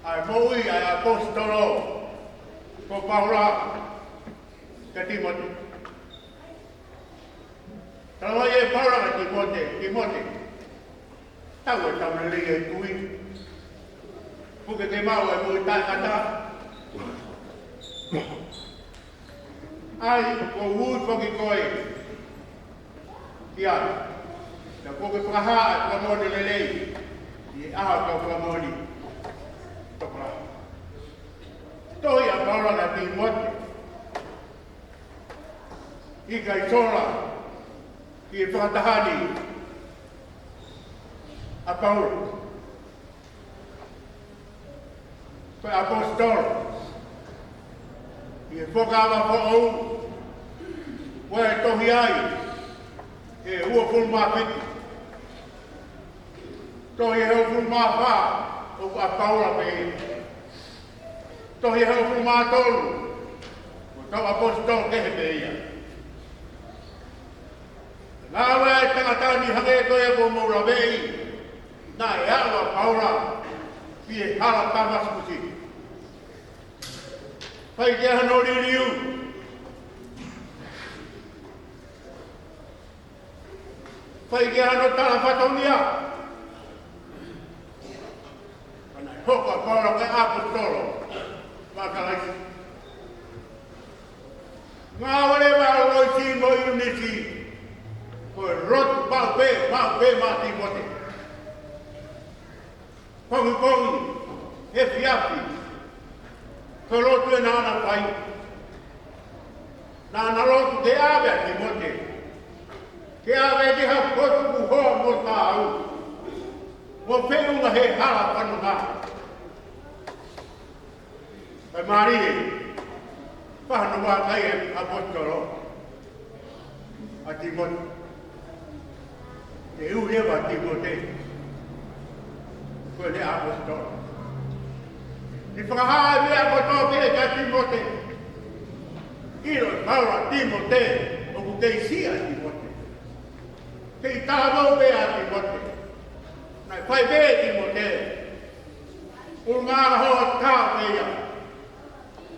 ʻa e moʻui, ʻa e ʻaposetolo, ko Paula, kia Tīmote. Tala mai ʻe Paula kia Tīmote, Tīmote. Tau e tau lelei e tui. Puke ke maʻu e moʻui taʻengata. ʻAi, kuo u ui foki koe. Ki ai. Naʻa kuo ke fakahā ʻa e fakamoʻoni lelei. ʻI he ʻao ʻo e kau fakamoʻoni. Tokolahi. Tohi ʻa Paula kia Tīmote. ʻIkai sola. Ki he fakataha ni. ʻA Paula. Ko e ʻaposetolo. ʻI he Fuakava Foʻou. Ko e tohi ai. ʻE uofulu mā fitu. Tohi ʻe uofulu mā fā. ʻOku ʻa Paula pē. Tohi ʻe uofulu mā tolu. Ko e kau ʻaposetolo kehe pē ia. Ngāue ʻa e tangata ni hangē ko ia kuo mou laveʻi. Naʻe ʻalu ʻa Paula ki he hala Tāmasikusi. Fai ki ai hano liliu. Fai ki ai hano tala fatongia. Ka naʻe hoko ʻa Paula ko e ʻaposetolo. Maʻa Kalaisi. Ngāue leva ʻa Loisi mo ʻIunisi. Ko e lotu maʻu pē, maʻu pē maʻa Tīmote. Pongipongi, efiafi. Ko e lotu ē naʻa na fai. Naʻa na lotu ke ʻave ʻa Tīmote. Ke ʻave ki ha potu kuo hoa mo taau. Mo feʻunga he hala fononga. Kae mālie, fai hano vakai ʻa e ʻaposetolo ʻa Tīmote. ʻE ui leva ʻa Tīmote ko e ʻaposetolo. ʻI he fakahā ʻa e meʻa kotoa pē kia Tīmote. ʻIlo ʻe Paula ʻa Tīmote, ʻoku kei siʻa ʻa Tīmote. Kei talavou pē ʻa Tīmote. Naʻe fai pē ʻe Tīmote. ʻUlungaanga hoʻatā pē ia.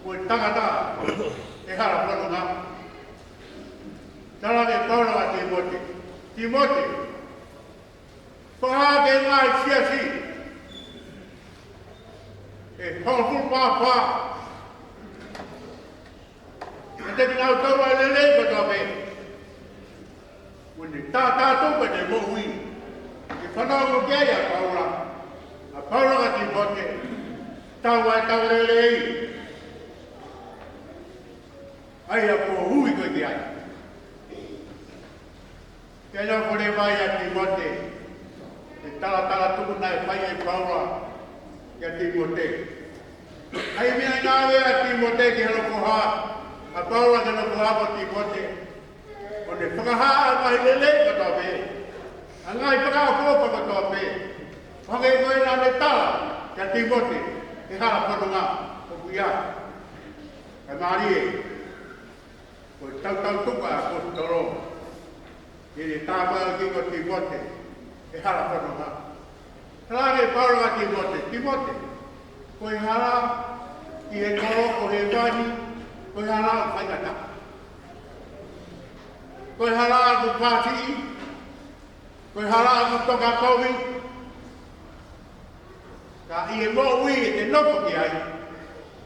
Ko e tangata ʻe hala fononga. Tala ʻe Paula kia Tīmote. Tīmote. Ko e hā ki he ngaahi siasi ʻe hongofulu mā fā, ʻiate kinautolu ʻa e lelei kotoa pē, ʻoku ne tātātuku ʻene moʻui, ke fanongo ki ai ʻa Paula, ʻa Paula kia Tīmote, tau ʻa e tau lelei, ʻa ia kuo ui koe ki ai. Ke lau ko e vai ʻa Tīmote, ʻa e talatalatuku naʻe fai ʻe Paula kia Tīmote. ʻA e meʻa naʻe ngāue ʻa Tīmote ki he lokoha, ʻa Paula ki he lokoha ko Tīmote, ʻo ne fakahā ʻa e ngaahi lelei kotoa pē, ʻa e ngaahi fakaʻofoʻofa kotoa pē, ʻo hangē ko ia naʻa ne tala kia Tīmote he hala fononga ʻoku ʻi ai. Kae mālie, ko e tautau tuku ʻa e ʻaposetolo, ʻi heʻene tāmateʻi ko Tīmote he hala fononga. Talaange ʻe Paula kia Tīmote, Tīmote, ko e hala ʻi he kolo ko hēvani, ko e hala ʻoku faingataʻa. Ko e hala ʻoku kāsiʻi, ko e hala ʻoku tokakovi, ka ʻi he moʻui ʻete nofo ki ai,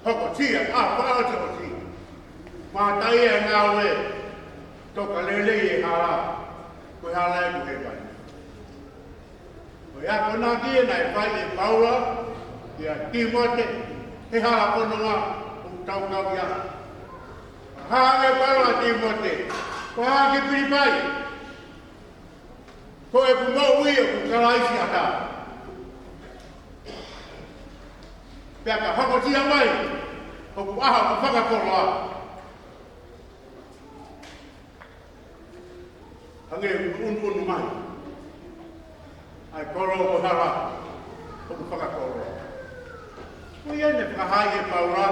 hokosia, ʻa, fakaʻosiʻosi. Mātā ia e ngāue, toka lelei e hala, ko e hala ʻoku hēvani. Ko e akonaki ē naʻe fai ʻe Paula kia Tīmote he hala fononga ʻoku tau kau ai. Hā ange ʻe Paula kia Tīmote, ko e hā ki Filipai? Ko ʻeku moʻui ʻoku Kalaisi ʻatā. Pea ka hokosia mai hoku ʻaho ʻoku fakakoloa, hangē ʻoku unuunu mai ʻa e kolo mo e hala ʻoku fakakoloa. Ko ia ne fakahā ʻe Paula,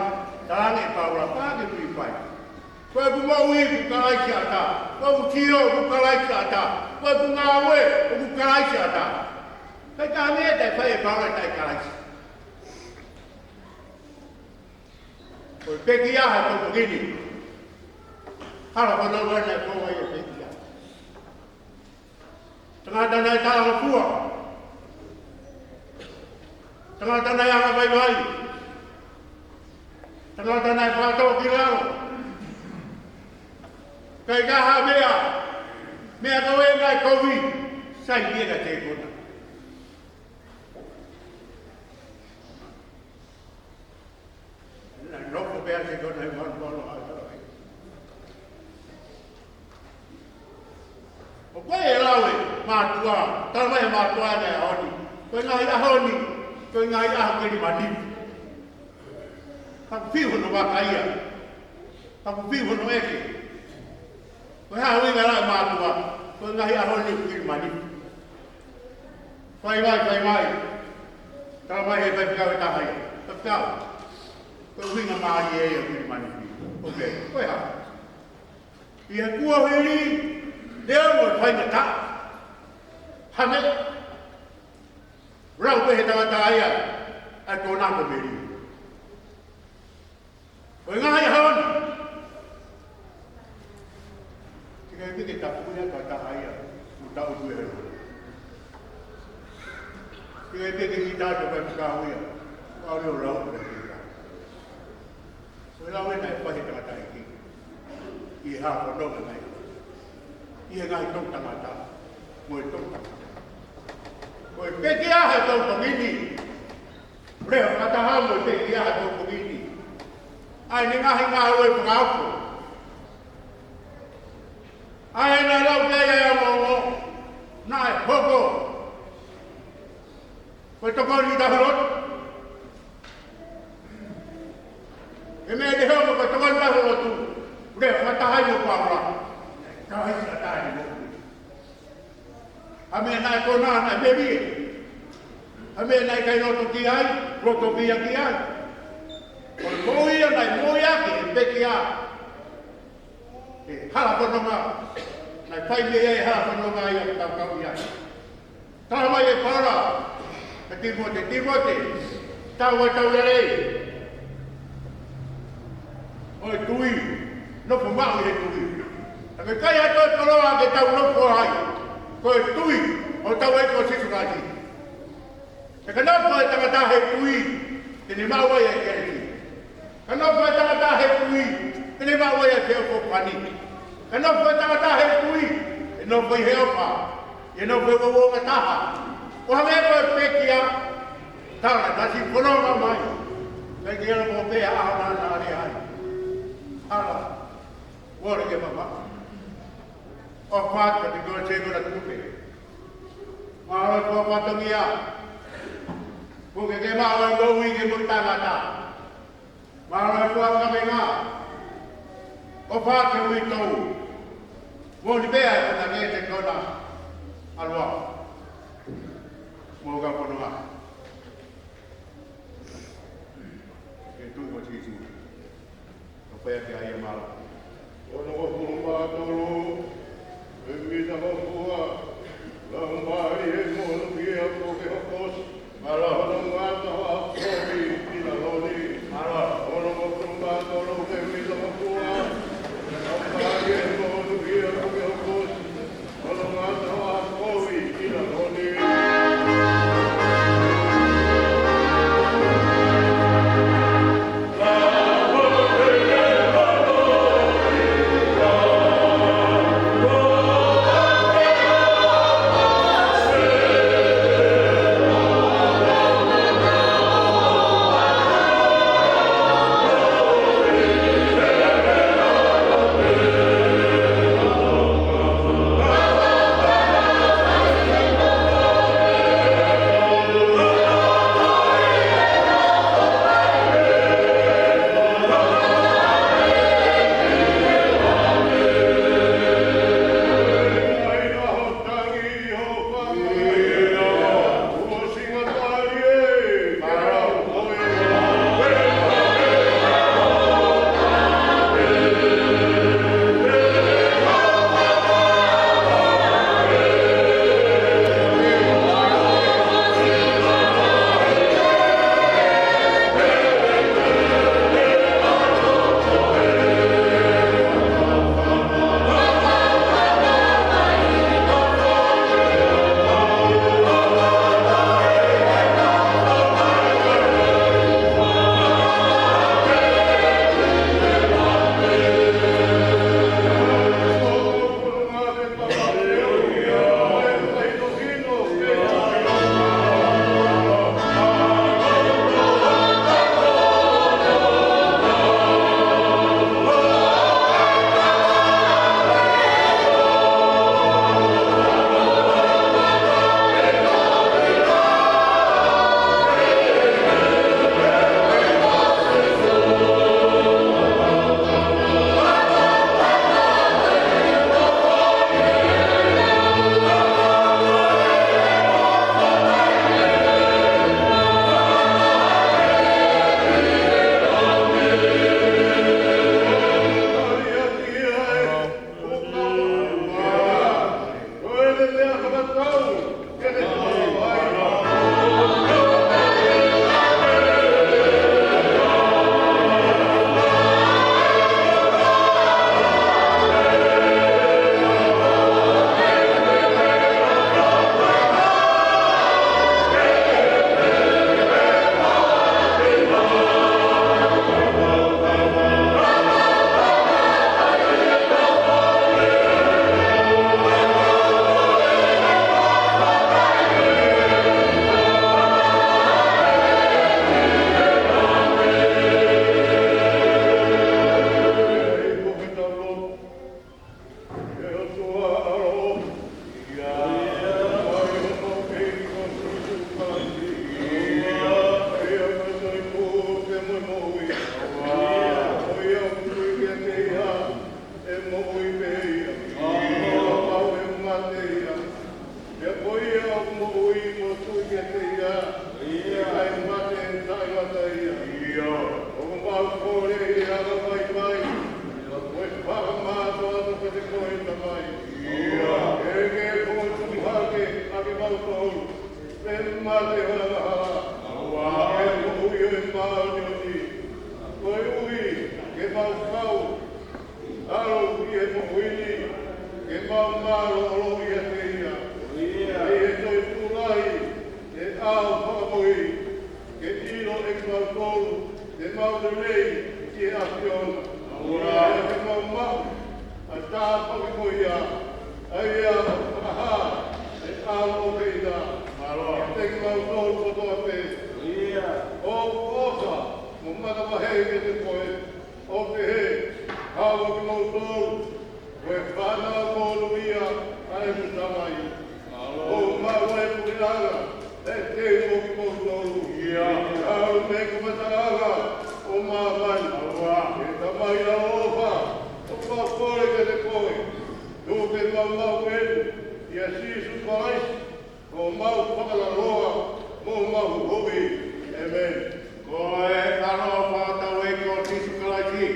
talaange ʻe Paula, pā ke Filipai. Ko ʻeku moʻui ʻoku Kalaisi ʻatā. Ko ʻeku sio ʻoku Kalaisi ʻatā. Ko ʻeku ngāue ʻoku Kalaisi ʻatā. Kae ʻikai ha meʻa ʻe fai ʻe Paula ʻe taʻe Kalaisi. Ko e pekia he pongipongi ni. Hala fononga naʻe fou ai e pekia. Tangata naʻe talangofua. Tangata naʻe angavaivai. Tangata naʻe faʻa tō ki lalo. Kae ʻikai ha meʻa. Meʻa ko ē naʻe kovi. Sai ia ka te kona. Naʻe nofo pē ʻa e kona he malu malu ʻa e tau ai. ʻOku ʻi ai e lau ʻa e mātuʻa, tala mai ʻe he mātuʻa ʻi he ʻaho ni, ko e ngaahi ʻaho ni, ko e ngaahi ʻaho kilimanifi. Ka ʻoku fiu hono vakai ia. Ka ʻoku fiu hono ʻeke. Ko e hā e ʻuhinga ʻa e mātuʻa, ko e ngaahi ʻaho ni ʻoku kilimanifi. Fai mai, fai mai. Tala mai ʻe he faifekau ʻe taha ia. Faifekau, ko e ʻuhinga mālie ia ʻoku kilimanifi. ʻOku, ko e hā? ʻI he kuohili, leo mo e faingataʻa. Hane, lau pē he tangata ia, ʻa e kona ko Meli. Ko e ngaahi ʻaho ni. Tikai pē ke tapu ia ka taha ia, mo tau tu e helo. Tikai pē ke ngita ka ka taha ia, ʻa o leo lau ka ngita. Ko e lau ena ʻe fai he tangata ʻi he hala fononga mai. ʻI he ngaahi tau tangata, mo e tau tangata. Ko e pekia he pongipongi ni. Lea fakataha mo e pekia he pongipongi ni. ʻA ʻene ngaahi ngāue fakaofo. ʻA ē naʻe lau ki ai ʻa e ongoongo. Naʻe hoko. Ko e tokoni tahulotu. He meʻa te hoko ko e tokoni tahulotu. Lea fakataha mo Paula. Taha i sa taha ni mo. Ha meʻa naʻe kona naʻe melie. Ha meʻa naʻe ʻikai loto ki ai, loto pē ia ki ai. Ko e moʻui ia naʻe moʻui ʻaki ʻe he pekia. He hala fononga, naʻe fai mei ai e hala fononga ia ʻoku tau kau ai. Tala mai ʻe Paula, kia Tīmote, Tīmote, tau ʻa e tau lelei. ʻO e tui, nofo maʻu ʻi he tui. Ka ʻoku ʻikai ha toe koloa ke tau nofo ai. Ko e tui, ʻo tau ai ko Sīsū Kalaisi. He ka nofo e tangata he tui, te ne maʻu ai e kelesi. Ka nofo e tangata he tui, te ne maʻu ai e feʻofoʻofani. Ka nofo e tangata he tui, ʻe nofo ʻi he ʻofa, ʻe nofo ʻi he uouangataha. ʻO hangē ko e pekia, tala, naʻe siʻi fononga mai. Kae ʻikai ke ala mo pē ʻa ʻaho naʻa na lea ai. Ala, ʻoua ke mamaʻo. ʻOfa atu kiate koe, sēkona tupe. Mālō e fua fatongia. Puke ke maʻu e moʻui ke moʻui taʻengata. Mālō e fua kavenga. ʻOfa ke uitou. Moʻoni pē ʻa e kona ke te kona. ʻAlu ā. Mou ka pono ā. Ke tuʻu ko Sīsū. Ka pea ke ai e mala. Ono ko pulu mā tolu, e mita ko fua, lau mai e mono kia ko ke hokos, mala ono ngata hoa kovi ki la loni. Mala. Ono ko pulu mā tolu, e mita ko fua, lau mai e mono kia ko ke hokos, Pea mate ʻo angahala, ʻa e moʻui ʻo e māʻoniʻoni. Koeʻuhi ke mau kau ʻalu ʻi he moʻui ni, ke mau mālōlō ʻiate ia. ʻI he ʻAu fakamoʻui, ke ʻilo ʻe kimautolu te mau lelei ki he ʻAfiona. ʻIo. Ke mau maʻu ʻa e tāpuaki ko ia, ʻa ia ʻoku fakahā ʻe he ʻAlo ʻo e ʻEiki. Mālō. Kiate kimautolu kotoa pē. ʻIo. ʻOku ou ʻofa mo manavahē kiate koe, ʻo pehē, haʻu ʻa kimoutolu, ko e fānau monūʻia ʻa ʻeku Tamai. ʻOku mau ʻi he puleʻanga ʻe teu mo kimoutolu. ʻIo. Haʻu mei he kamataʻanga ʻo māmani. ʻE Tamai ʻaloʻofa, ʻoku mau kole kiate koe, tuku ke mau maʻu eni ʻia Sīsū Kalaisi, ko homau Fakalaloa mo homau Huhuʻi. ʻĒmeni. Ko e ʻaloʻofa ʻa hotau ʻEiki ko Sīsū Kalaisi,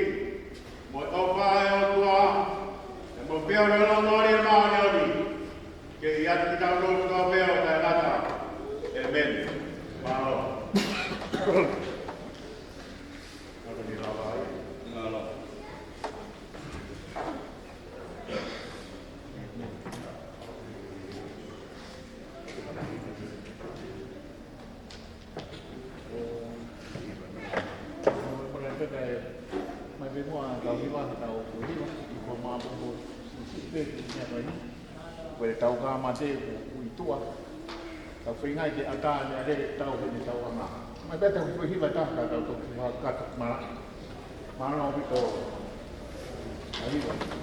mo e ʻofa ʻa e ʻOtua, mo e feohi ʻa e Laumālie Māʻoniʻoni, ke ʻiate kitautolu kotoa pē ʻo taʻengata. ʻĒmeni. Mālō. Mālō. Mai pē muʻa tau hiva, tau hiva, ʻi ko māmā ko si pe ki nia kai. Ko e tau ka mate ko ui tua. Tau feinga ke ʻatā ne a lele tau he ne tau anga. Mai pē tau hiva ta ka tau tau hiva ka tau mā. Mālō ʻaupito. ʻAi.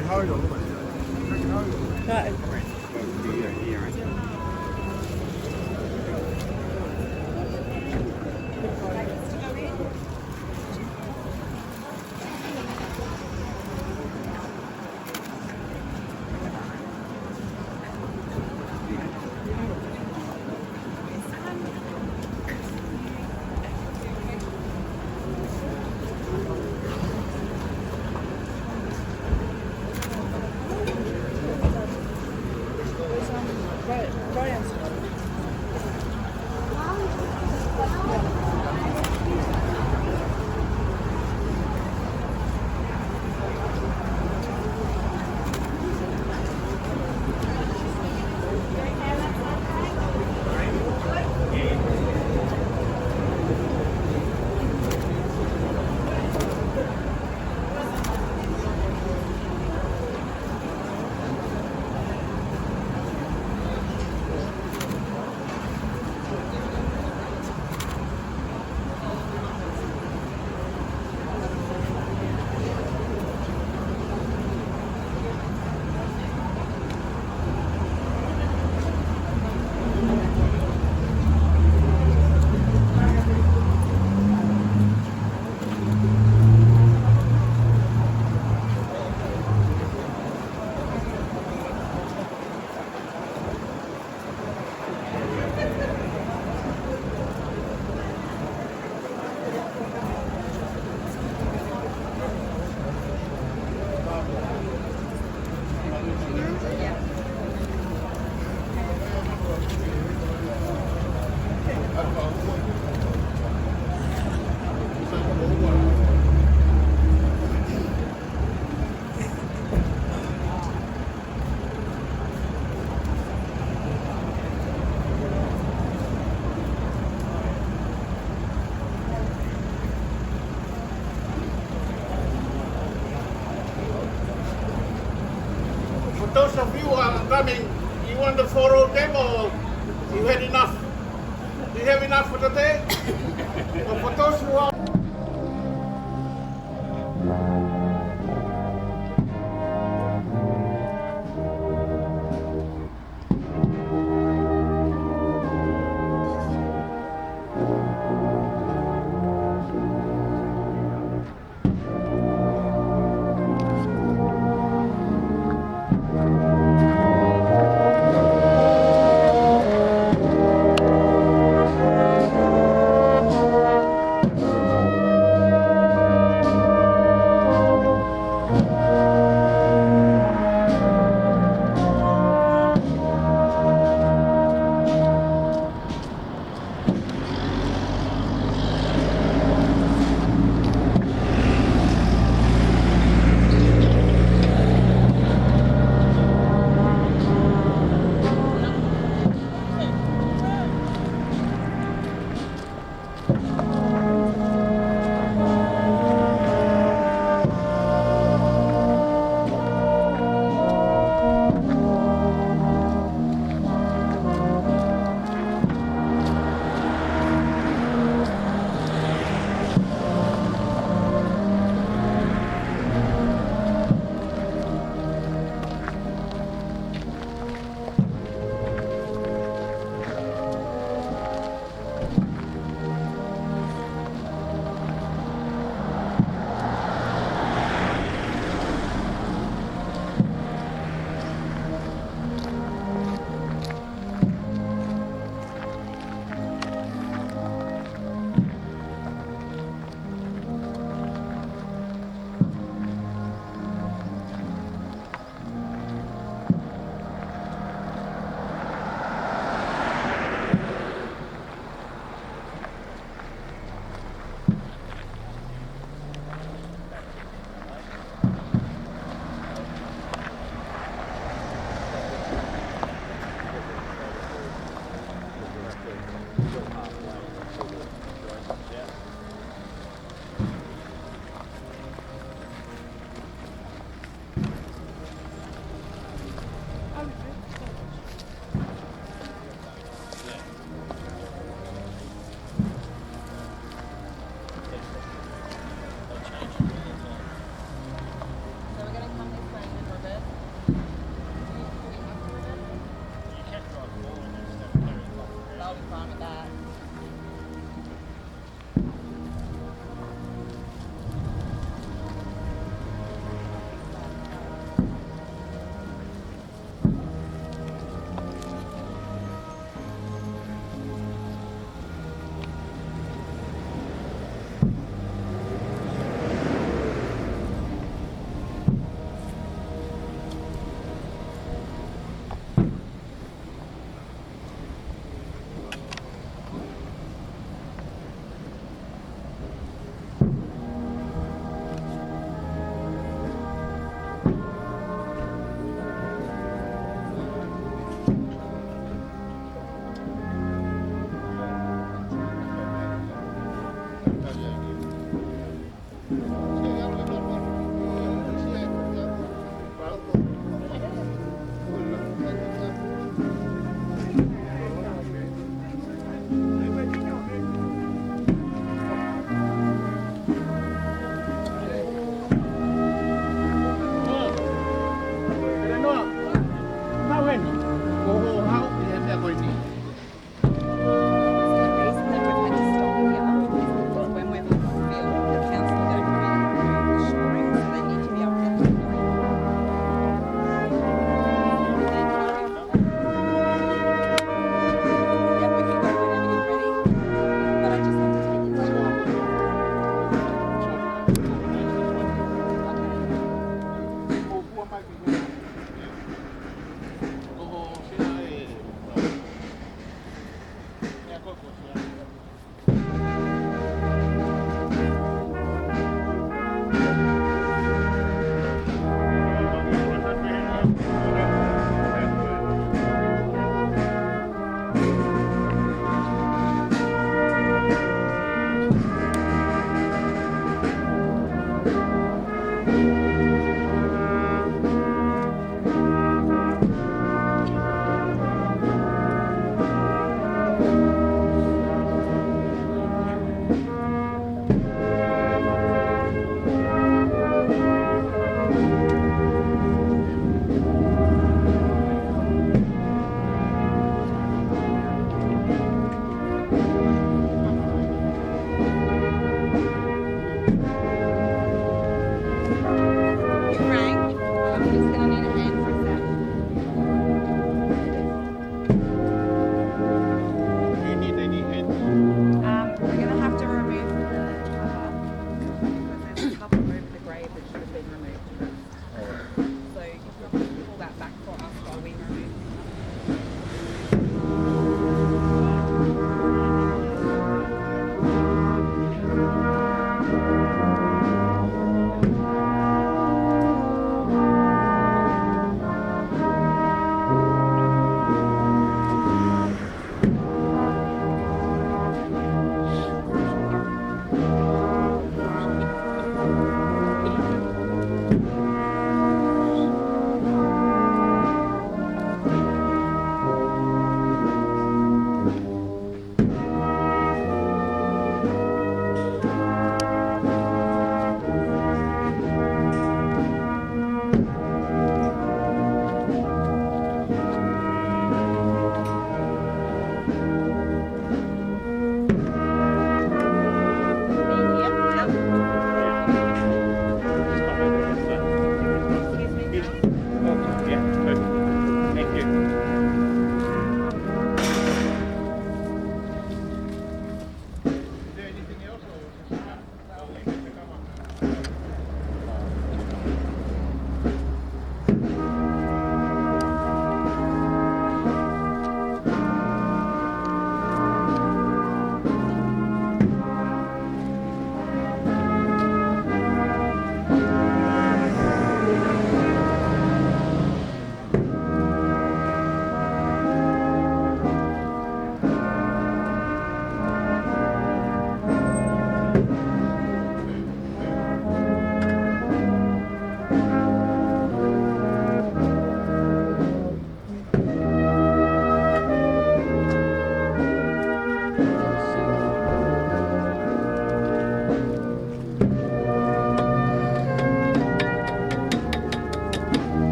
Ā, For those of you who are coming, you want to follow them or you had enough? Do you have enough for today? But for those who are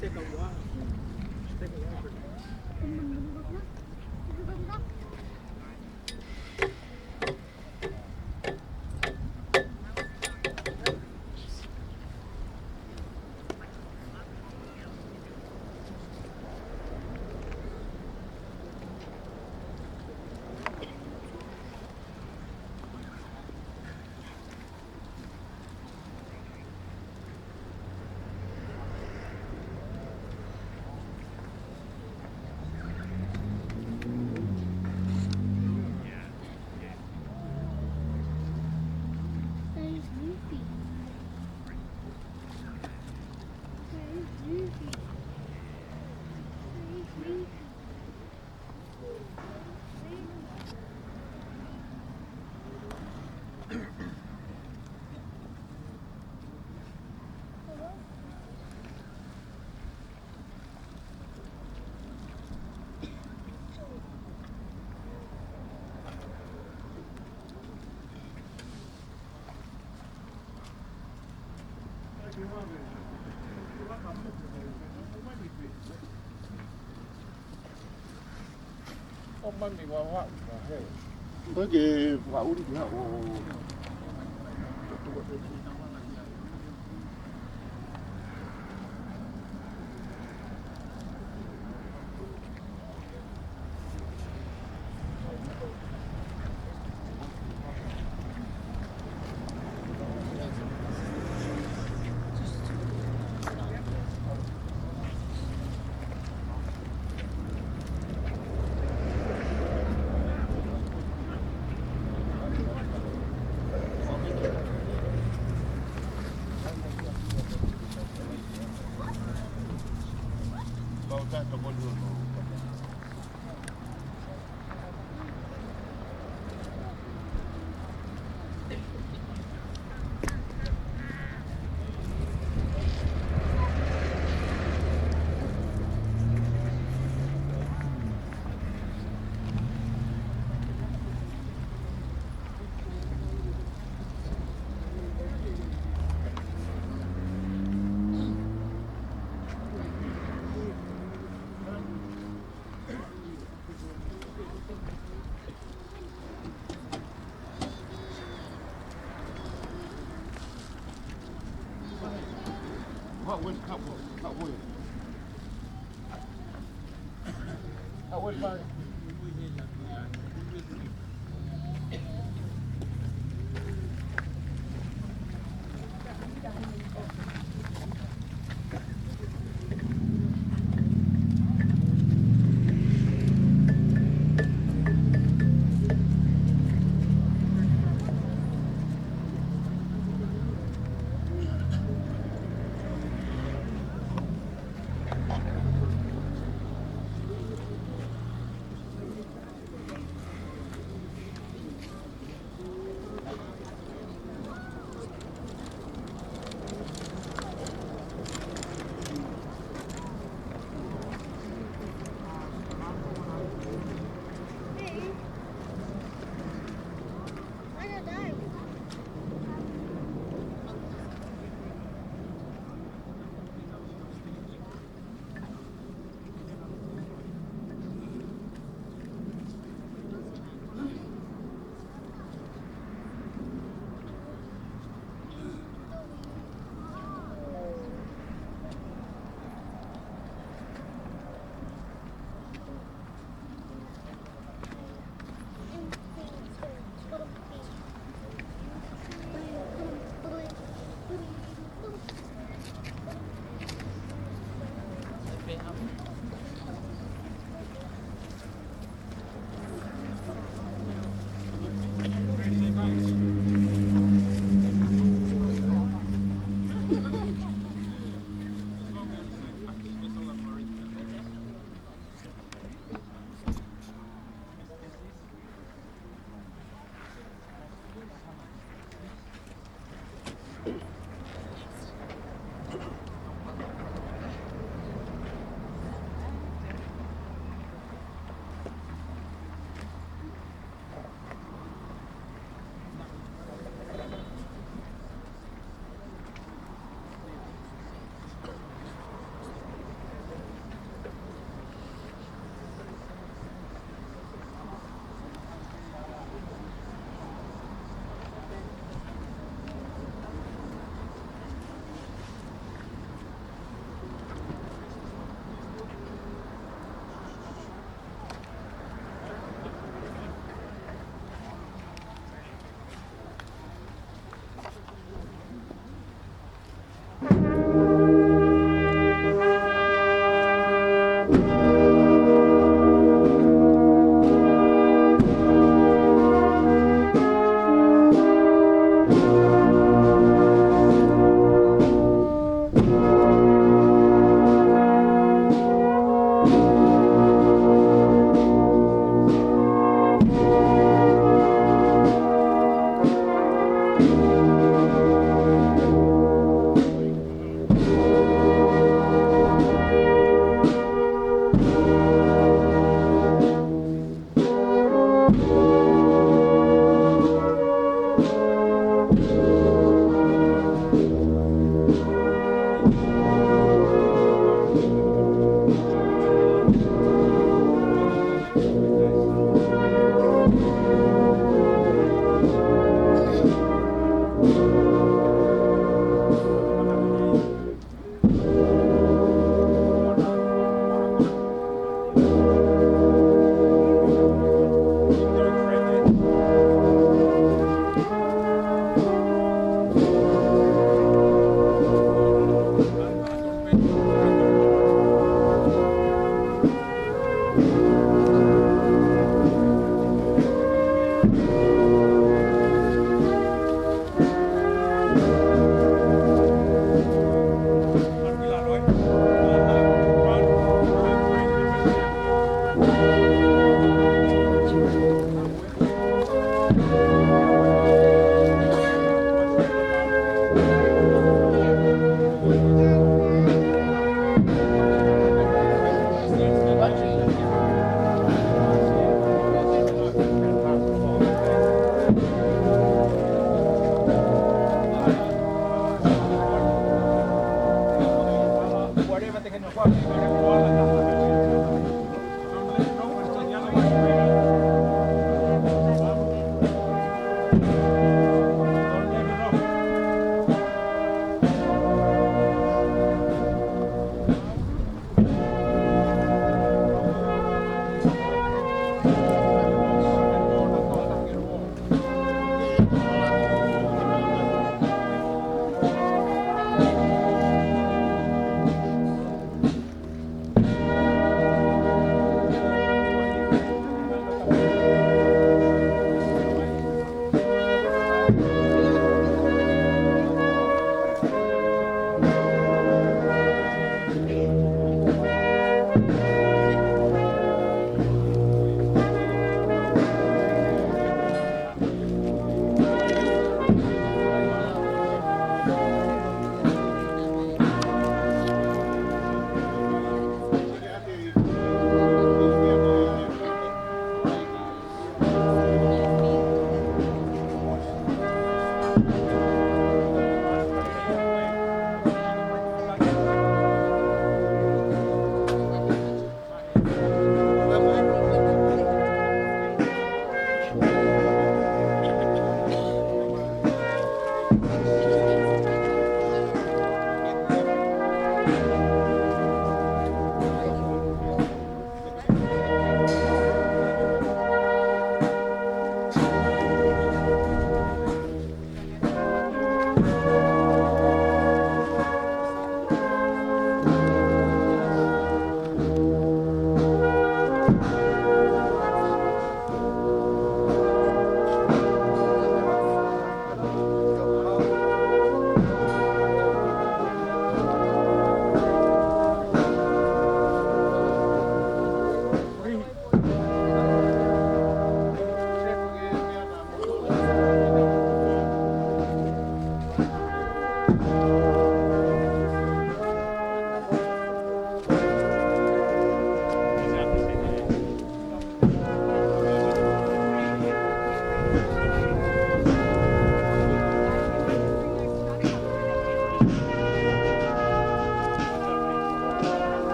Take a walk. Take a walk. ʻO mami wa wa wa he. Ko ke wa uri ki ha o.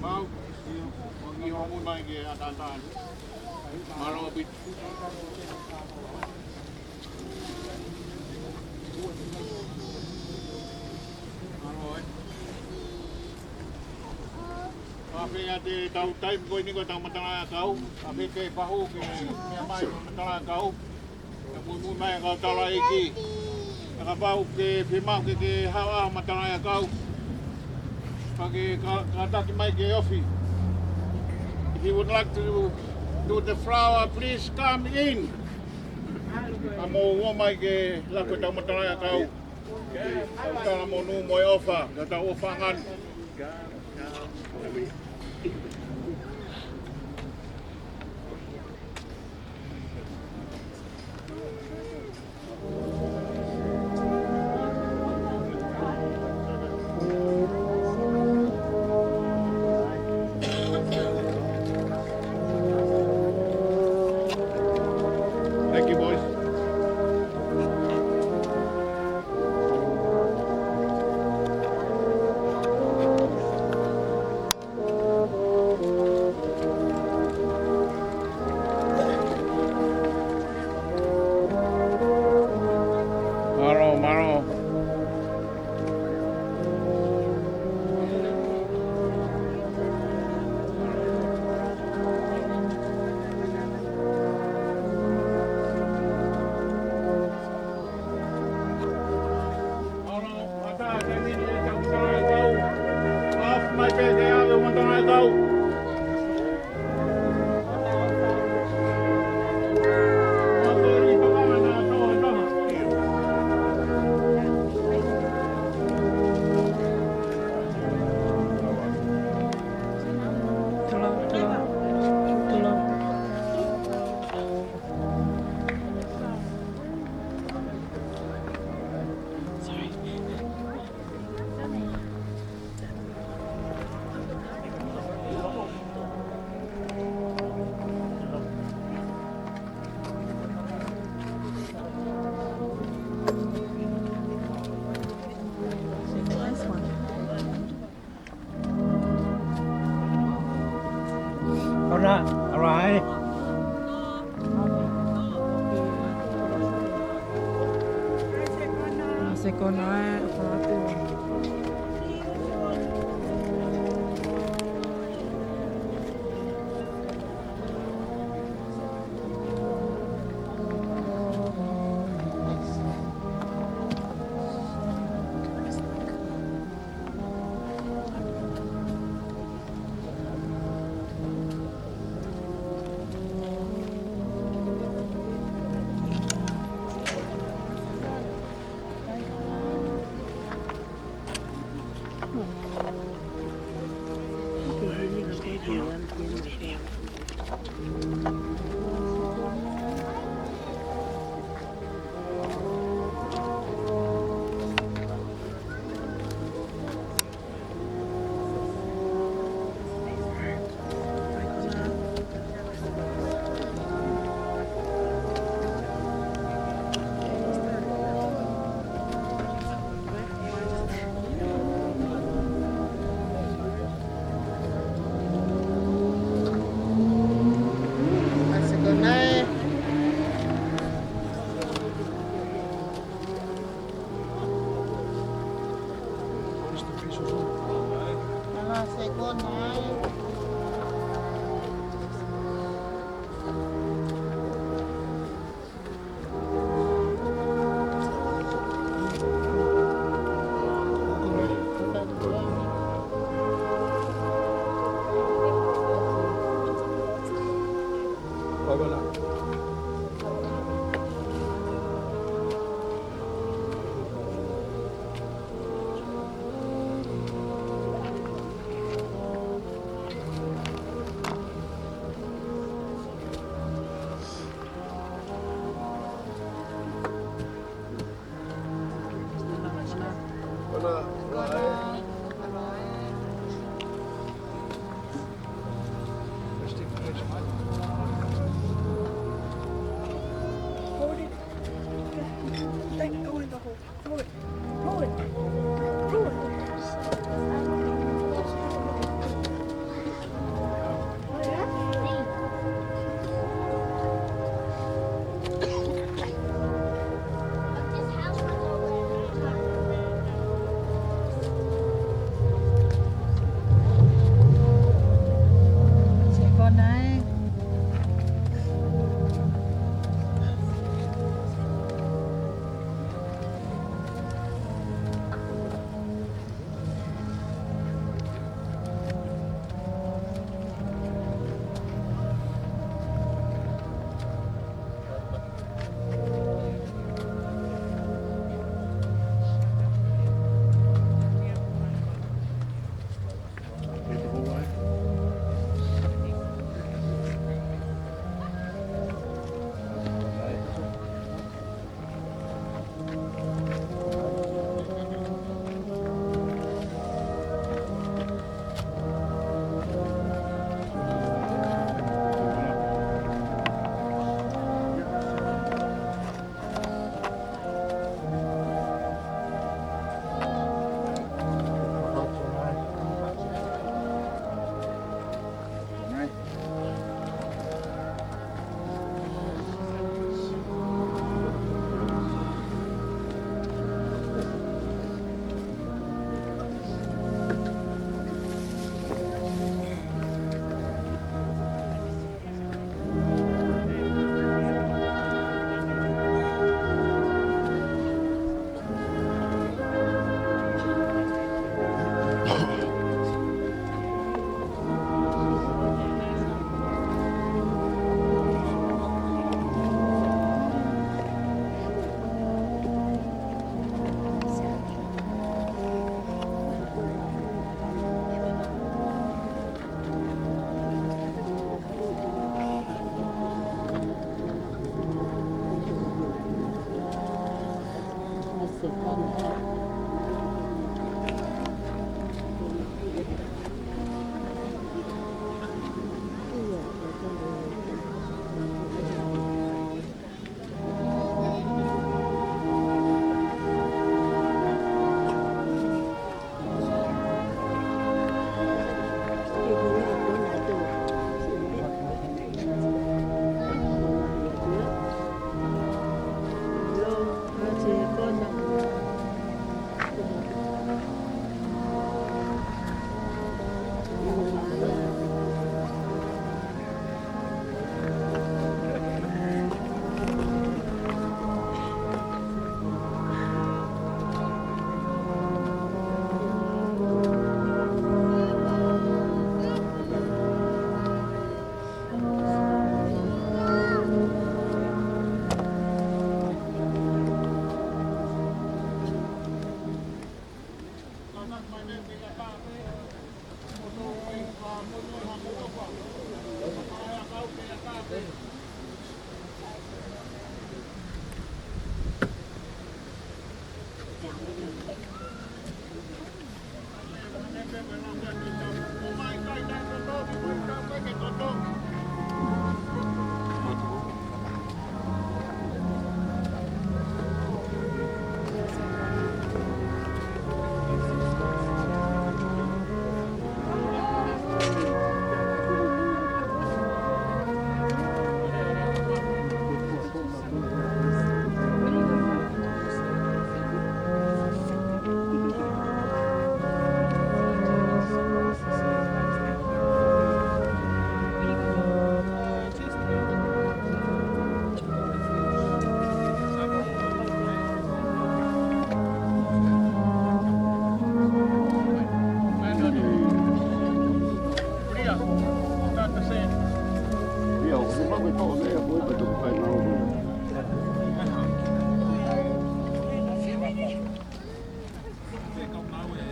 Au, ʻio, ʻo ngi homo mai ke atatai. Mālō ʻaupito. Mālō ē. Pea pehē ʻa e tau taimi ko eni ko e tau matalaʻiʻakau, pea pehē ke pahu ke meʻa mai matalaʻiʻakau. Ka muimui mai ʻa e kau taulaʻeiki. Ka kapau ʻoku ke fiemaʻu ke ke haʻu ʻo matalaʻiʻakau, pea ke ka, kātaki mai ki he ofi. If you would like to do the flower, please come in. Ka mou ō mai ke laka ʻo tau matalaʻiʻakau. Tau tala monū mo e ʻofa, ka tau ʻofa ngani. Thank you, boys. Mālō, mālō. Ora, ora, eh. Sekona, eh.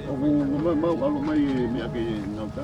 ʻO, mau, mau, mau ʻalu mai e meʻa ke nau tā.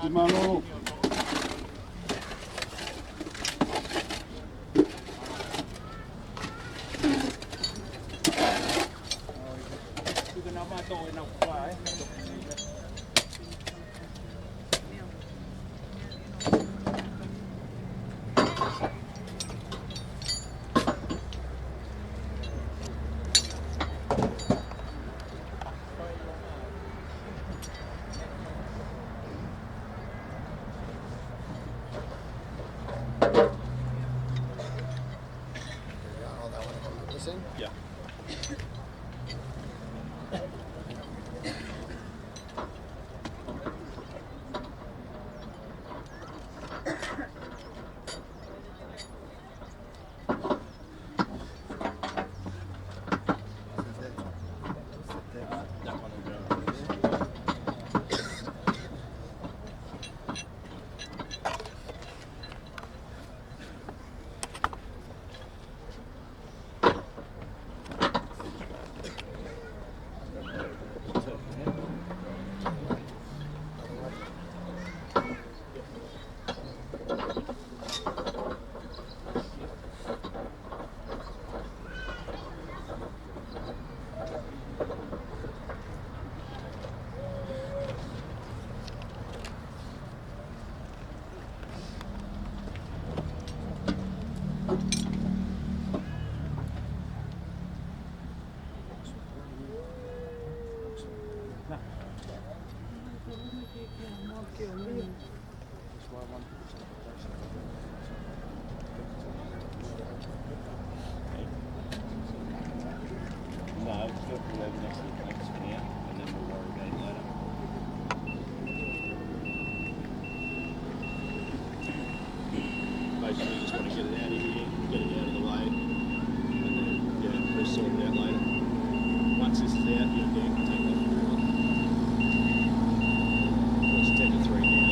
Ki mālō. Yeah. No, it's good for the next, next one, yeah, and then we'll worry about it later. Basically, you just want to get it out of here, get it out of the way, and then, you know, we'll sort it out later. Once this is out, you know, Dan can take that forever. It's ten to three now.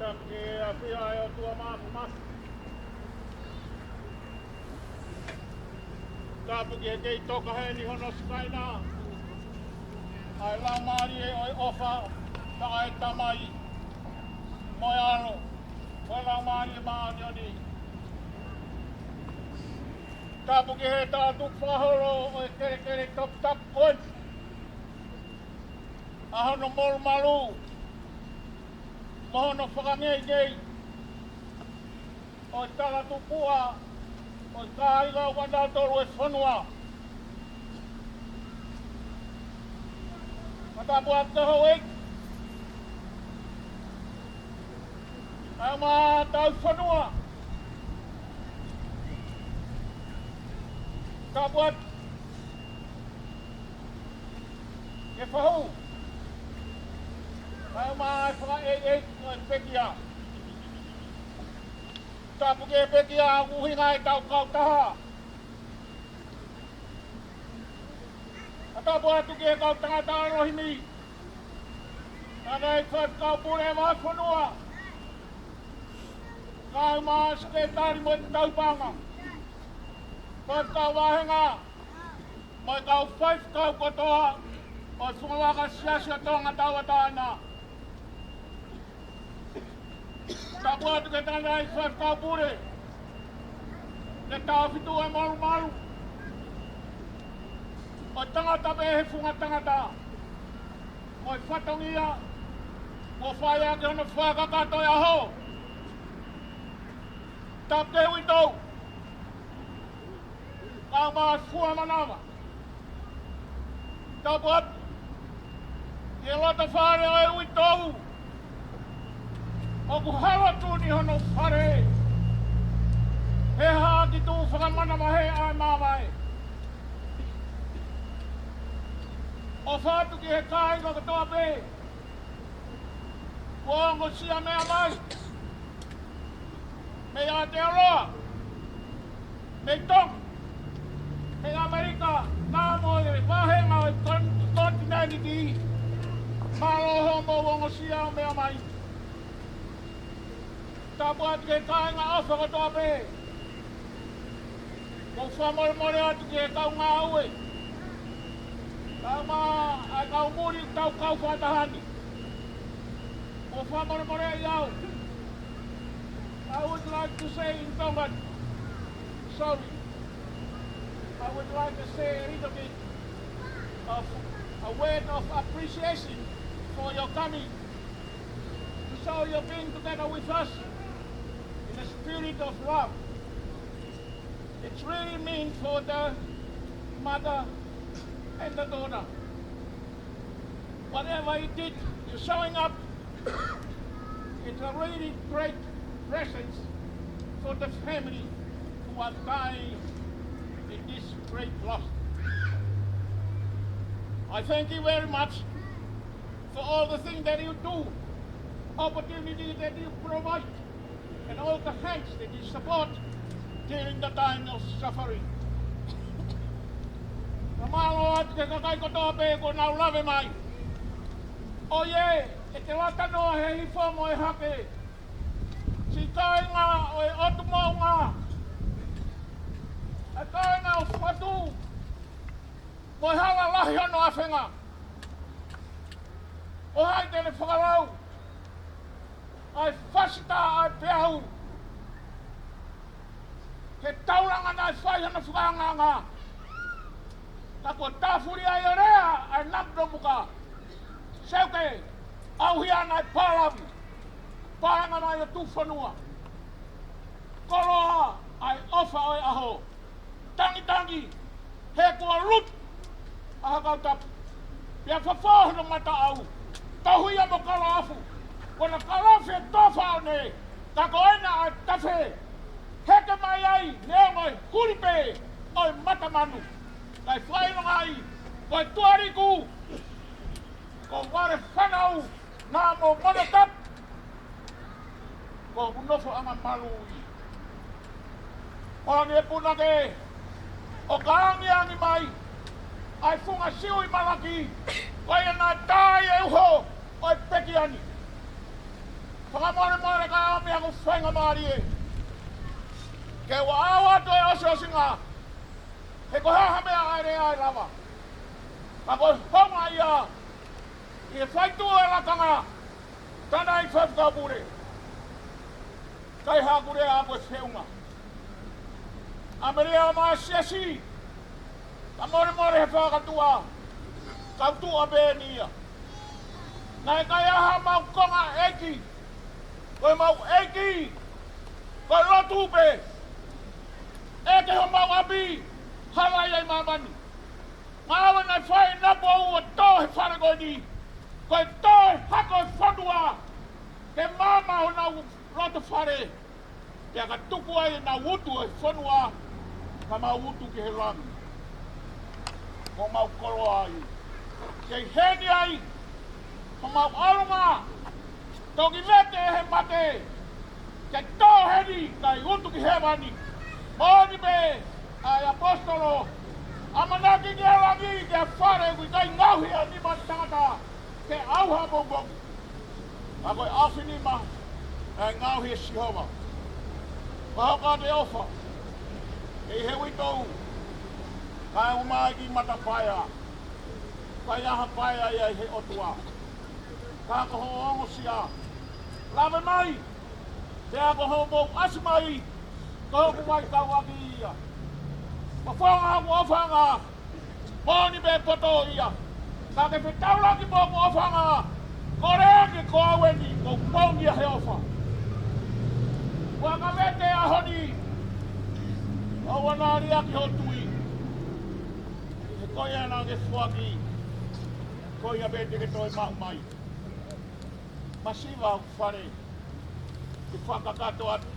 Tapu ki he ʻafio ʻa e ʻOtua Māfimafi. Tapu ki he kei toka heni hono sikaina ʻa e Laumālie ʻo e ʻofa, ʻa e Tamai, mo e ʻAlo, mo e Laumālie Māʻoniʻoni. Tapu ki he talatukufakaholo ʻo e kelekele toputapu ko eni, ʻa hono molumalu mo hono fakangeingei ʻo e talatupuʻa ʻo e kāinga ʻo kinautolu e fonua. Ka tapu atu ki he houʻeiki, kae ʻumaʻā ʻa e fonua. Tapu atu ki he fahu, kae ʻumaʻā ʻa e fakaʻeiʻeiki ʻo e pekia. Tapu ki he pekia ʻoku ʻuhinga ʻetau kautaha. Ka tapu atu ki he kau tangata ʻo Lohimi, kae ʻumaʻā e faifekau pule ʻo e fonua, kae ʻumaʻā e sekelitali mo e tauhi paʻanga, faifekau vāhenga, mo e kau faifekau kotoa ʻo e Fungavaka Siasi ʻo Tonga Tauʻatāina. Tapu atu ki he tangataʻeiki faifekau pule, ke taʻofi tuʻu e molumalu ʻo e tangata pē he funga tangata, mo e fatongia kuo fai ʻaki hono fakakakato e ʻaho. Tapu ki he uitou, kae ʻumaʻā e fua manava. Tapu atu ki he loto fale ʻo e uitou, ʻoku halo atu ni hono fale he hā ki tuʻu fakamanavahē ʻa e māvae. ʻOfa atu ki he kāinga kotoa pē kuo ongosia meʻa mai. mei Aotearoa, mei Tonga, mei ʻAmelika, naʻa mo e vāhenga ʻo e kon-, konitinēniti, mālō hoʻomou ongosia ʻo meʻa mai. Tapu atu ki he kāinga ʻofa kotoa pē. ʻOku ou fakamolemole atu ki he kau ngāue, kae ʻumaʻā ʻa e kau muli ʻoku tau kau fakataha ni. ʻOku ou fakamolemoleʻi au. I would like to say in Tongan, sorry. I would like to say a little bit of a word of appreciation for your coming, to show your being together with us in a spirit of love. It's really mean for the mother and the daughter. Whatever you did, you're showing up. It's a really great presence for the family who are dying in this great loss. I thank you very much for all the things that you do, opportunity that you provide, and all the hands that you support during the time of suffering. Ka mālō atu ki he kakai kotoa pē kuo nau lave mai. ʻOiē, ʻe te lata noa he hifo mo e hake. Siʻi kāinga ʻo e ʻOtu Moʻunga, ʻa e kāinga ʻo Fatu, mo e hala lahi hono ʻafenga. Ko hai te ne fakalau ʻa e fasi tā ʻa e peau? He taulanga naʻe fai hano fakaangaanga, ka kuo tāfuli ai ʻa e lea ʻa e Namu Tomuka. Seuke, ʻauhia naʻe pālavi, paenga mai ʻo tuʻufonua. Koloa ʻa e ʻofa ʻo e ʻaho. Tangitangi, he kuo lutu ʻa Hakautapu, pea fafao hono mataʻau. Tohu ia mo Kalafu, kuo na kalafi e tofa ʻo ne, ka ko ena ʻa e tafe. Heke mai ai, neongo e huli pē ʻo e mata manu. Kae fakaʻilonga ai, ko e tuʻa liku, ko Vale Fanau, naʻa mo Monotapu, ko hoku nofoʻanga malu ia. Ko ʻene punake ʻo ka angiangi mai ʻa e funga siu ʻi Malaki, ko ia naʻe tā ai e uho ʻo e pekia ni. Fakamolemole ka ʻomi haku faingamālie ke u ʻoatu e ʻosiʻosinga, he ko e hā ha meʻa ʻa e lea ʻe lava, ka ko e hounga ia ʻi he faituʻu ʻo e lakanga, tana ʻi Faifekau Pule. Kae haku lea ko e feʻunga. ʻAmelika mo e siasi, fakamolemole he fakatuʻa, kau tuʻa pē eni ia. Naʻe ʻikai ha mau konga ʻeiki, ko e mau ʻeiki, ko e lotu pē. ʻEke homau ʻapi, hala ia ʻi māmani. Mālō naʻe fai napo ua tō he fale ko eni, ko e tō e hako e fonua, ke maama honau loto fale, pea ka tuku ai ʻenau utu ʻi he fonua, ka mau utu ki he langi. Ko mau koloa ai. Kei heni ai, ko mau ʻalunga, toki vete he mate, ke tō heni kae utu ki hēvani. Moʻoni pē ʻa e ʻaposetolo, ʻamanaki ki he langi, ki he fale ʻoku ʻikai ngaohi ʻe ha nima ʻo e tangata, ke ʻauha pongipongi. Ka ko e ʻaofinima naʻe ngaohi ʻe Sihova. Ka hoko atu e ʻofa, ʻi he uitou, kae ʻomai ki mata paea, kae ʻi ai ha paea ia ʻi he ʻOtua. Ka ko hoʻo ongosia, lave mai, pea ko hoʻomou ʻasi mai, ko hoku mai kau ʻaki ia. Mafonga hoku ʻofaʻanga, moʻoni pē poto ia. Ka ke fetaulaki mo hoku ʻofaʻanga, kole ange ko au eni, ko e pongia he ʻofa. Ua ka vete ʻaho ni, ʻoua naʻa liʻaki ho tui. He ko ia naʻa ke foaki, ko ia pē te ke toe maʻu mai. Masiva hoku fale, ke fakakakato atu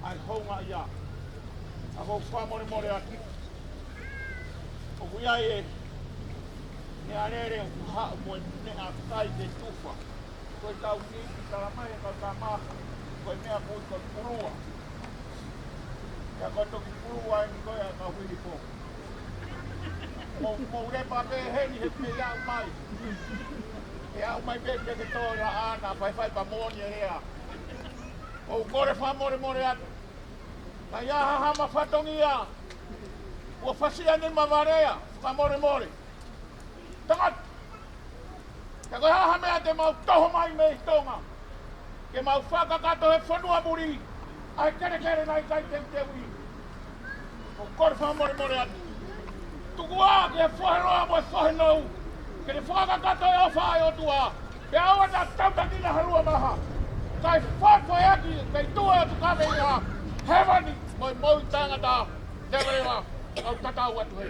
ʻa e houngaʻia. Ka ʻoku ou fakamolemole atu, ʻoku ʻi ai e meʻalele ʻoku haʻu mo e meʻakai ke tufa. Ko e tau ki, ki tala mai e kau tama, ko e meʻa kui ko e pulua. Pea ko e toki pulu ai ni ko ia ka hili po. Mo, mo lepa pē heni he pē aʻu mai. E aʻu mai pē ke ke tō la ana, fai fai pa moni e lea. ʻOku ou kole fakamolemole atu. Ka ʻi ai ha hama fatongia. Ua fasia ni ma valea, fakamolemole. Tangata. Ka ko e hā ha meʻa te mau toho mai mei Tonga. Ke mau fakakakato he fonua muli. ʻA e kelekele naʻe ʻikai teuteuʻi. ʻOku ou kole fakamolemole atu. Tuku ā ke foheloa mo e fohenou. Ke ne fakakakato e ʻofa ʻa e ʻOtua. Pea ʻoua naʻa tautautefito ha lua maha. Kae fakafoʻi ʻaki, kae tuʻu atu ka mei ā. Hēvani, mo e moʻui taʻengata. Nevereva, kau tatau atu hē.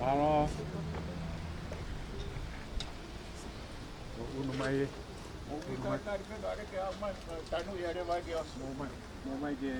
Mālō. ʻO unu mai ē. ʻO unu mai. Tanu ia leva ke ʻosi. Mou mai. Mou mai ke.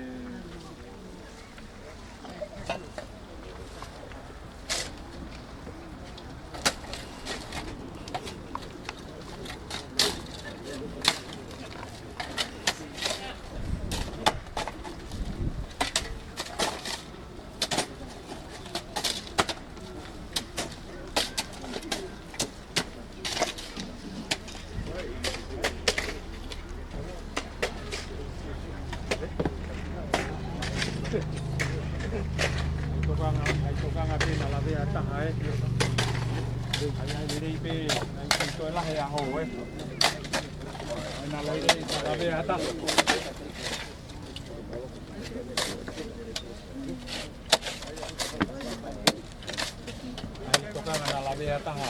Tokanga, ʻai tokanga pē naʻa lavea taha ē. ʻAi, ʻai lelei pē, ʻai, ʻai toe lahi ʻa hoʻo ē. ʻAi naʻa lelei, naʻa lavea taha. ʻAi tokanga naʻa lavea taha.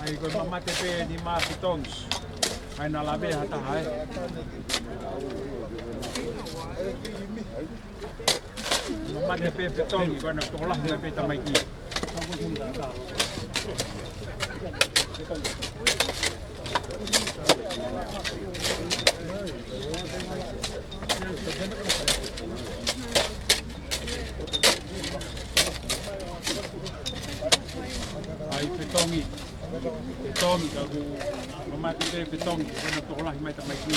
ʻAi ko e mamate pē ni mā fitongi. ʻAi naʻa lavea ha taha ē. Mamate pē fitongi, ko ena tokolahi mai pē tamaiki. ʻAi fitongi. Fitongi, ka ʻoku mamate pē fitongi, ko ena tokolahi mai tamaiki.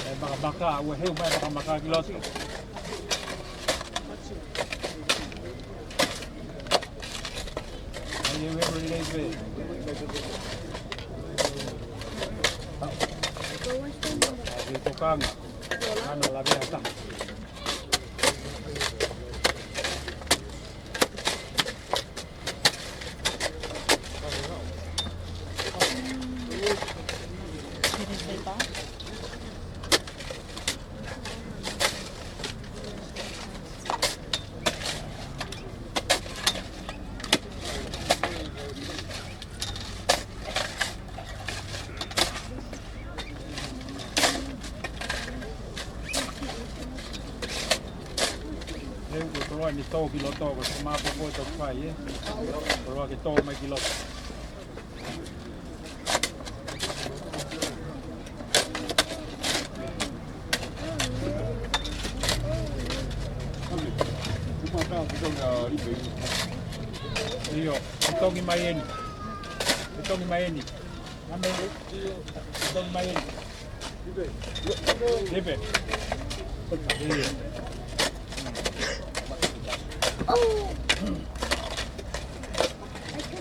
ʻAi makamaka, ʻoua ʻe heu mai makamaka ki loto. ʻAi heu heu lelei pē. ʻAi tokanga. Naʻa lavea taha. Ko eni tō ki loto, ko e māpopo ʻe toki fai, ē? Ko e loa ke tō mai ki loto. ʻIo, tongi mai eni. Tongi mai eni. Tongi mai eni. Lipe. Oh. I can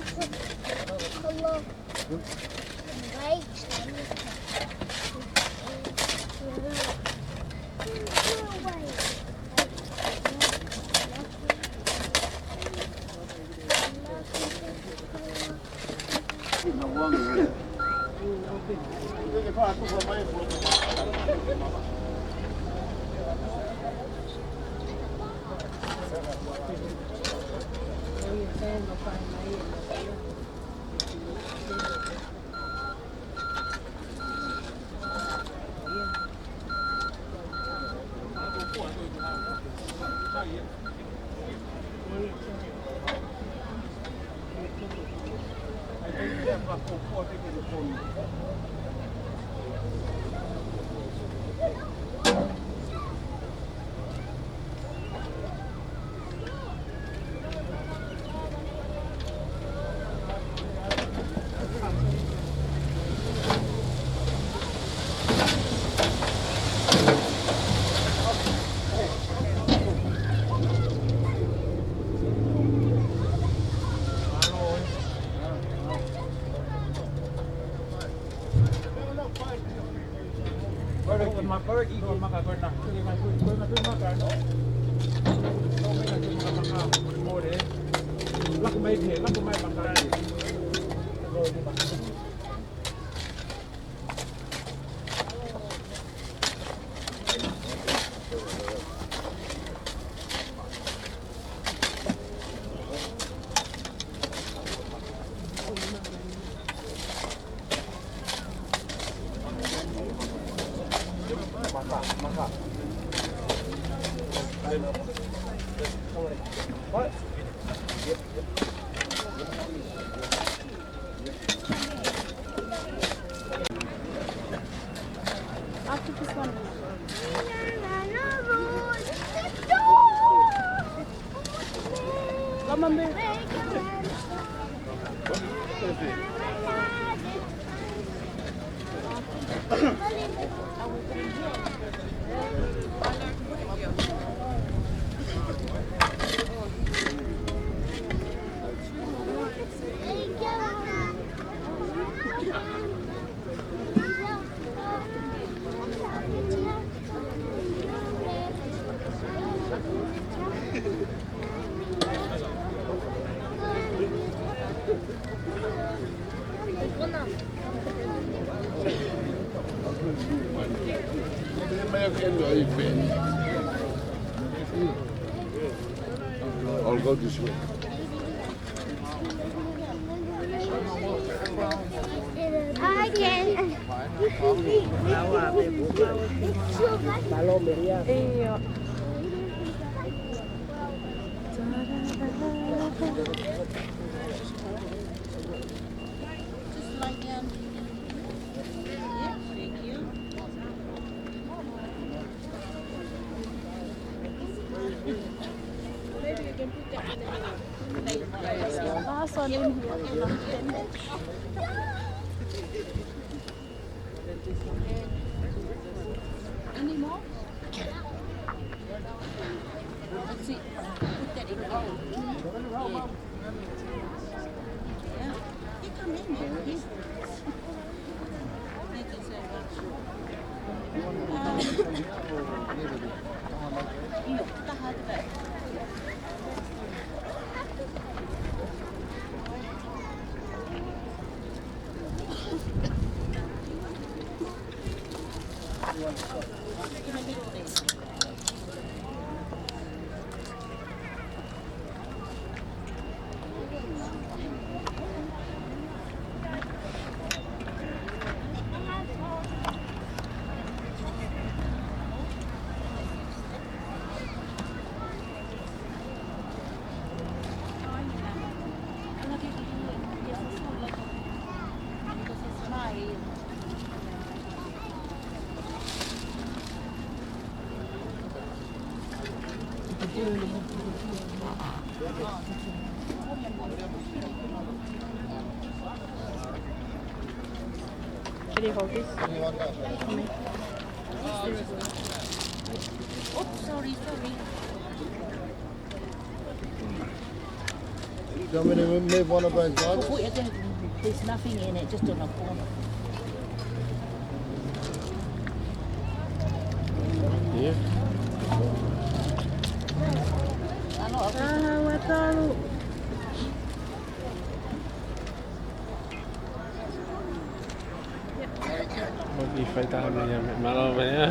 put color. Right. After this one. Come on, babe. I'll go this way. I can. Just lie down. Yeah, thank you. Maybe you can put that in the last one in here. Any more? Let's see. Put that in here. Yeah. You come in, man. Thank you so much. Um, you look the hard way. Can you hold this for me? Oops, sorry, sorry. Do you want me to move one of those lights? There's nothing in it, just on a corner. Yeah. Ā, ua talu. Must be five thousand, yeah, man. Malo, man.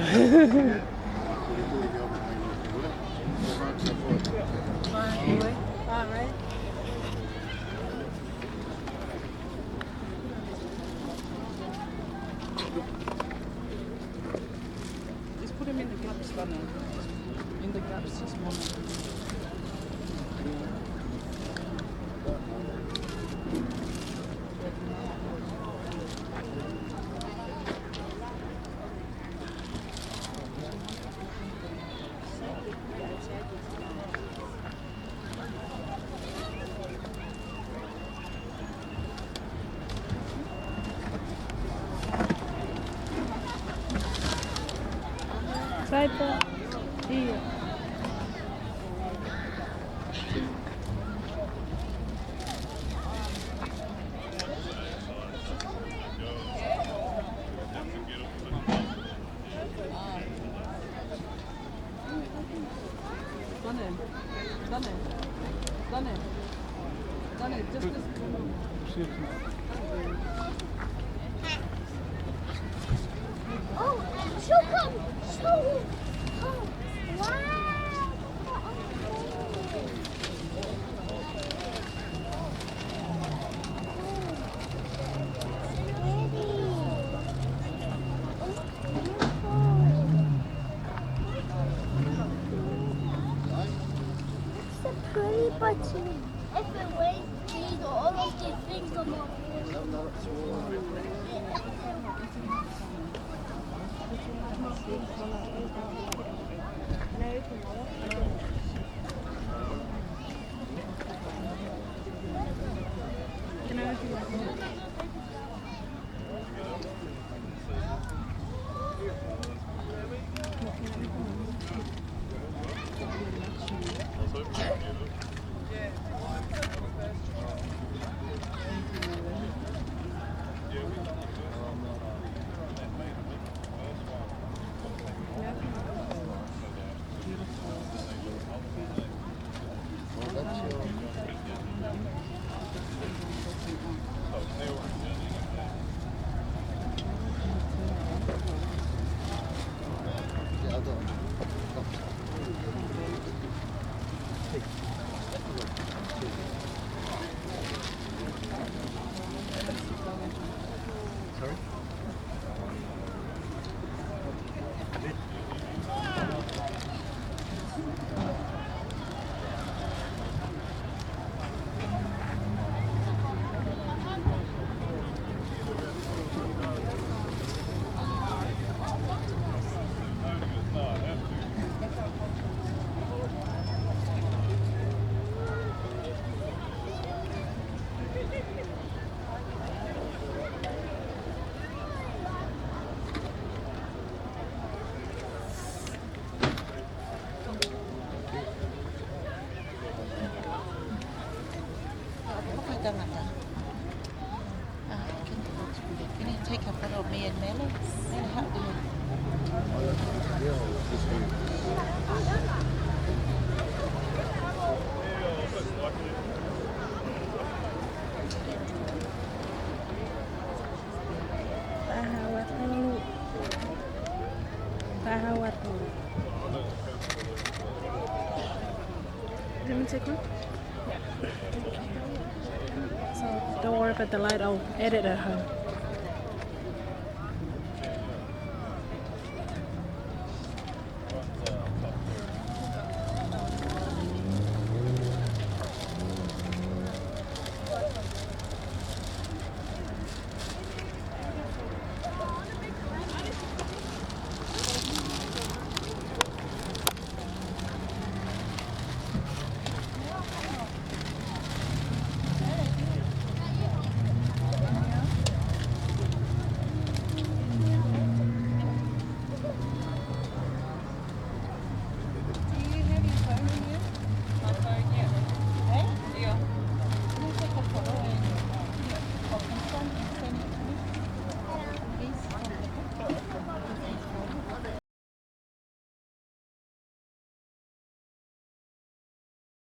All right. Just put him in the cups, Lana. In the cups, just one. Sai pē. ʻIo. Done. Done. Done. Done. Just, just. Oh, show come. Show. Oh, wow. It's a pretty button. If it weighs, these are all of the things on my Sorry? Can you take a photo of me and Mele? Mele, how do you? Taha ua tolu. Taha ua tolu. Let me take one. So don't worry about the light. I'll edit at home.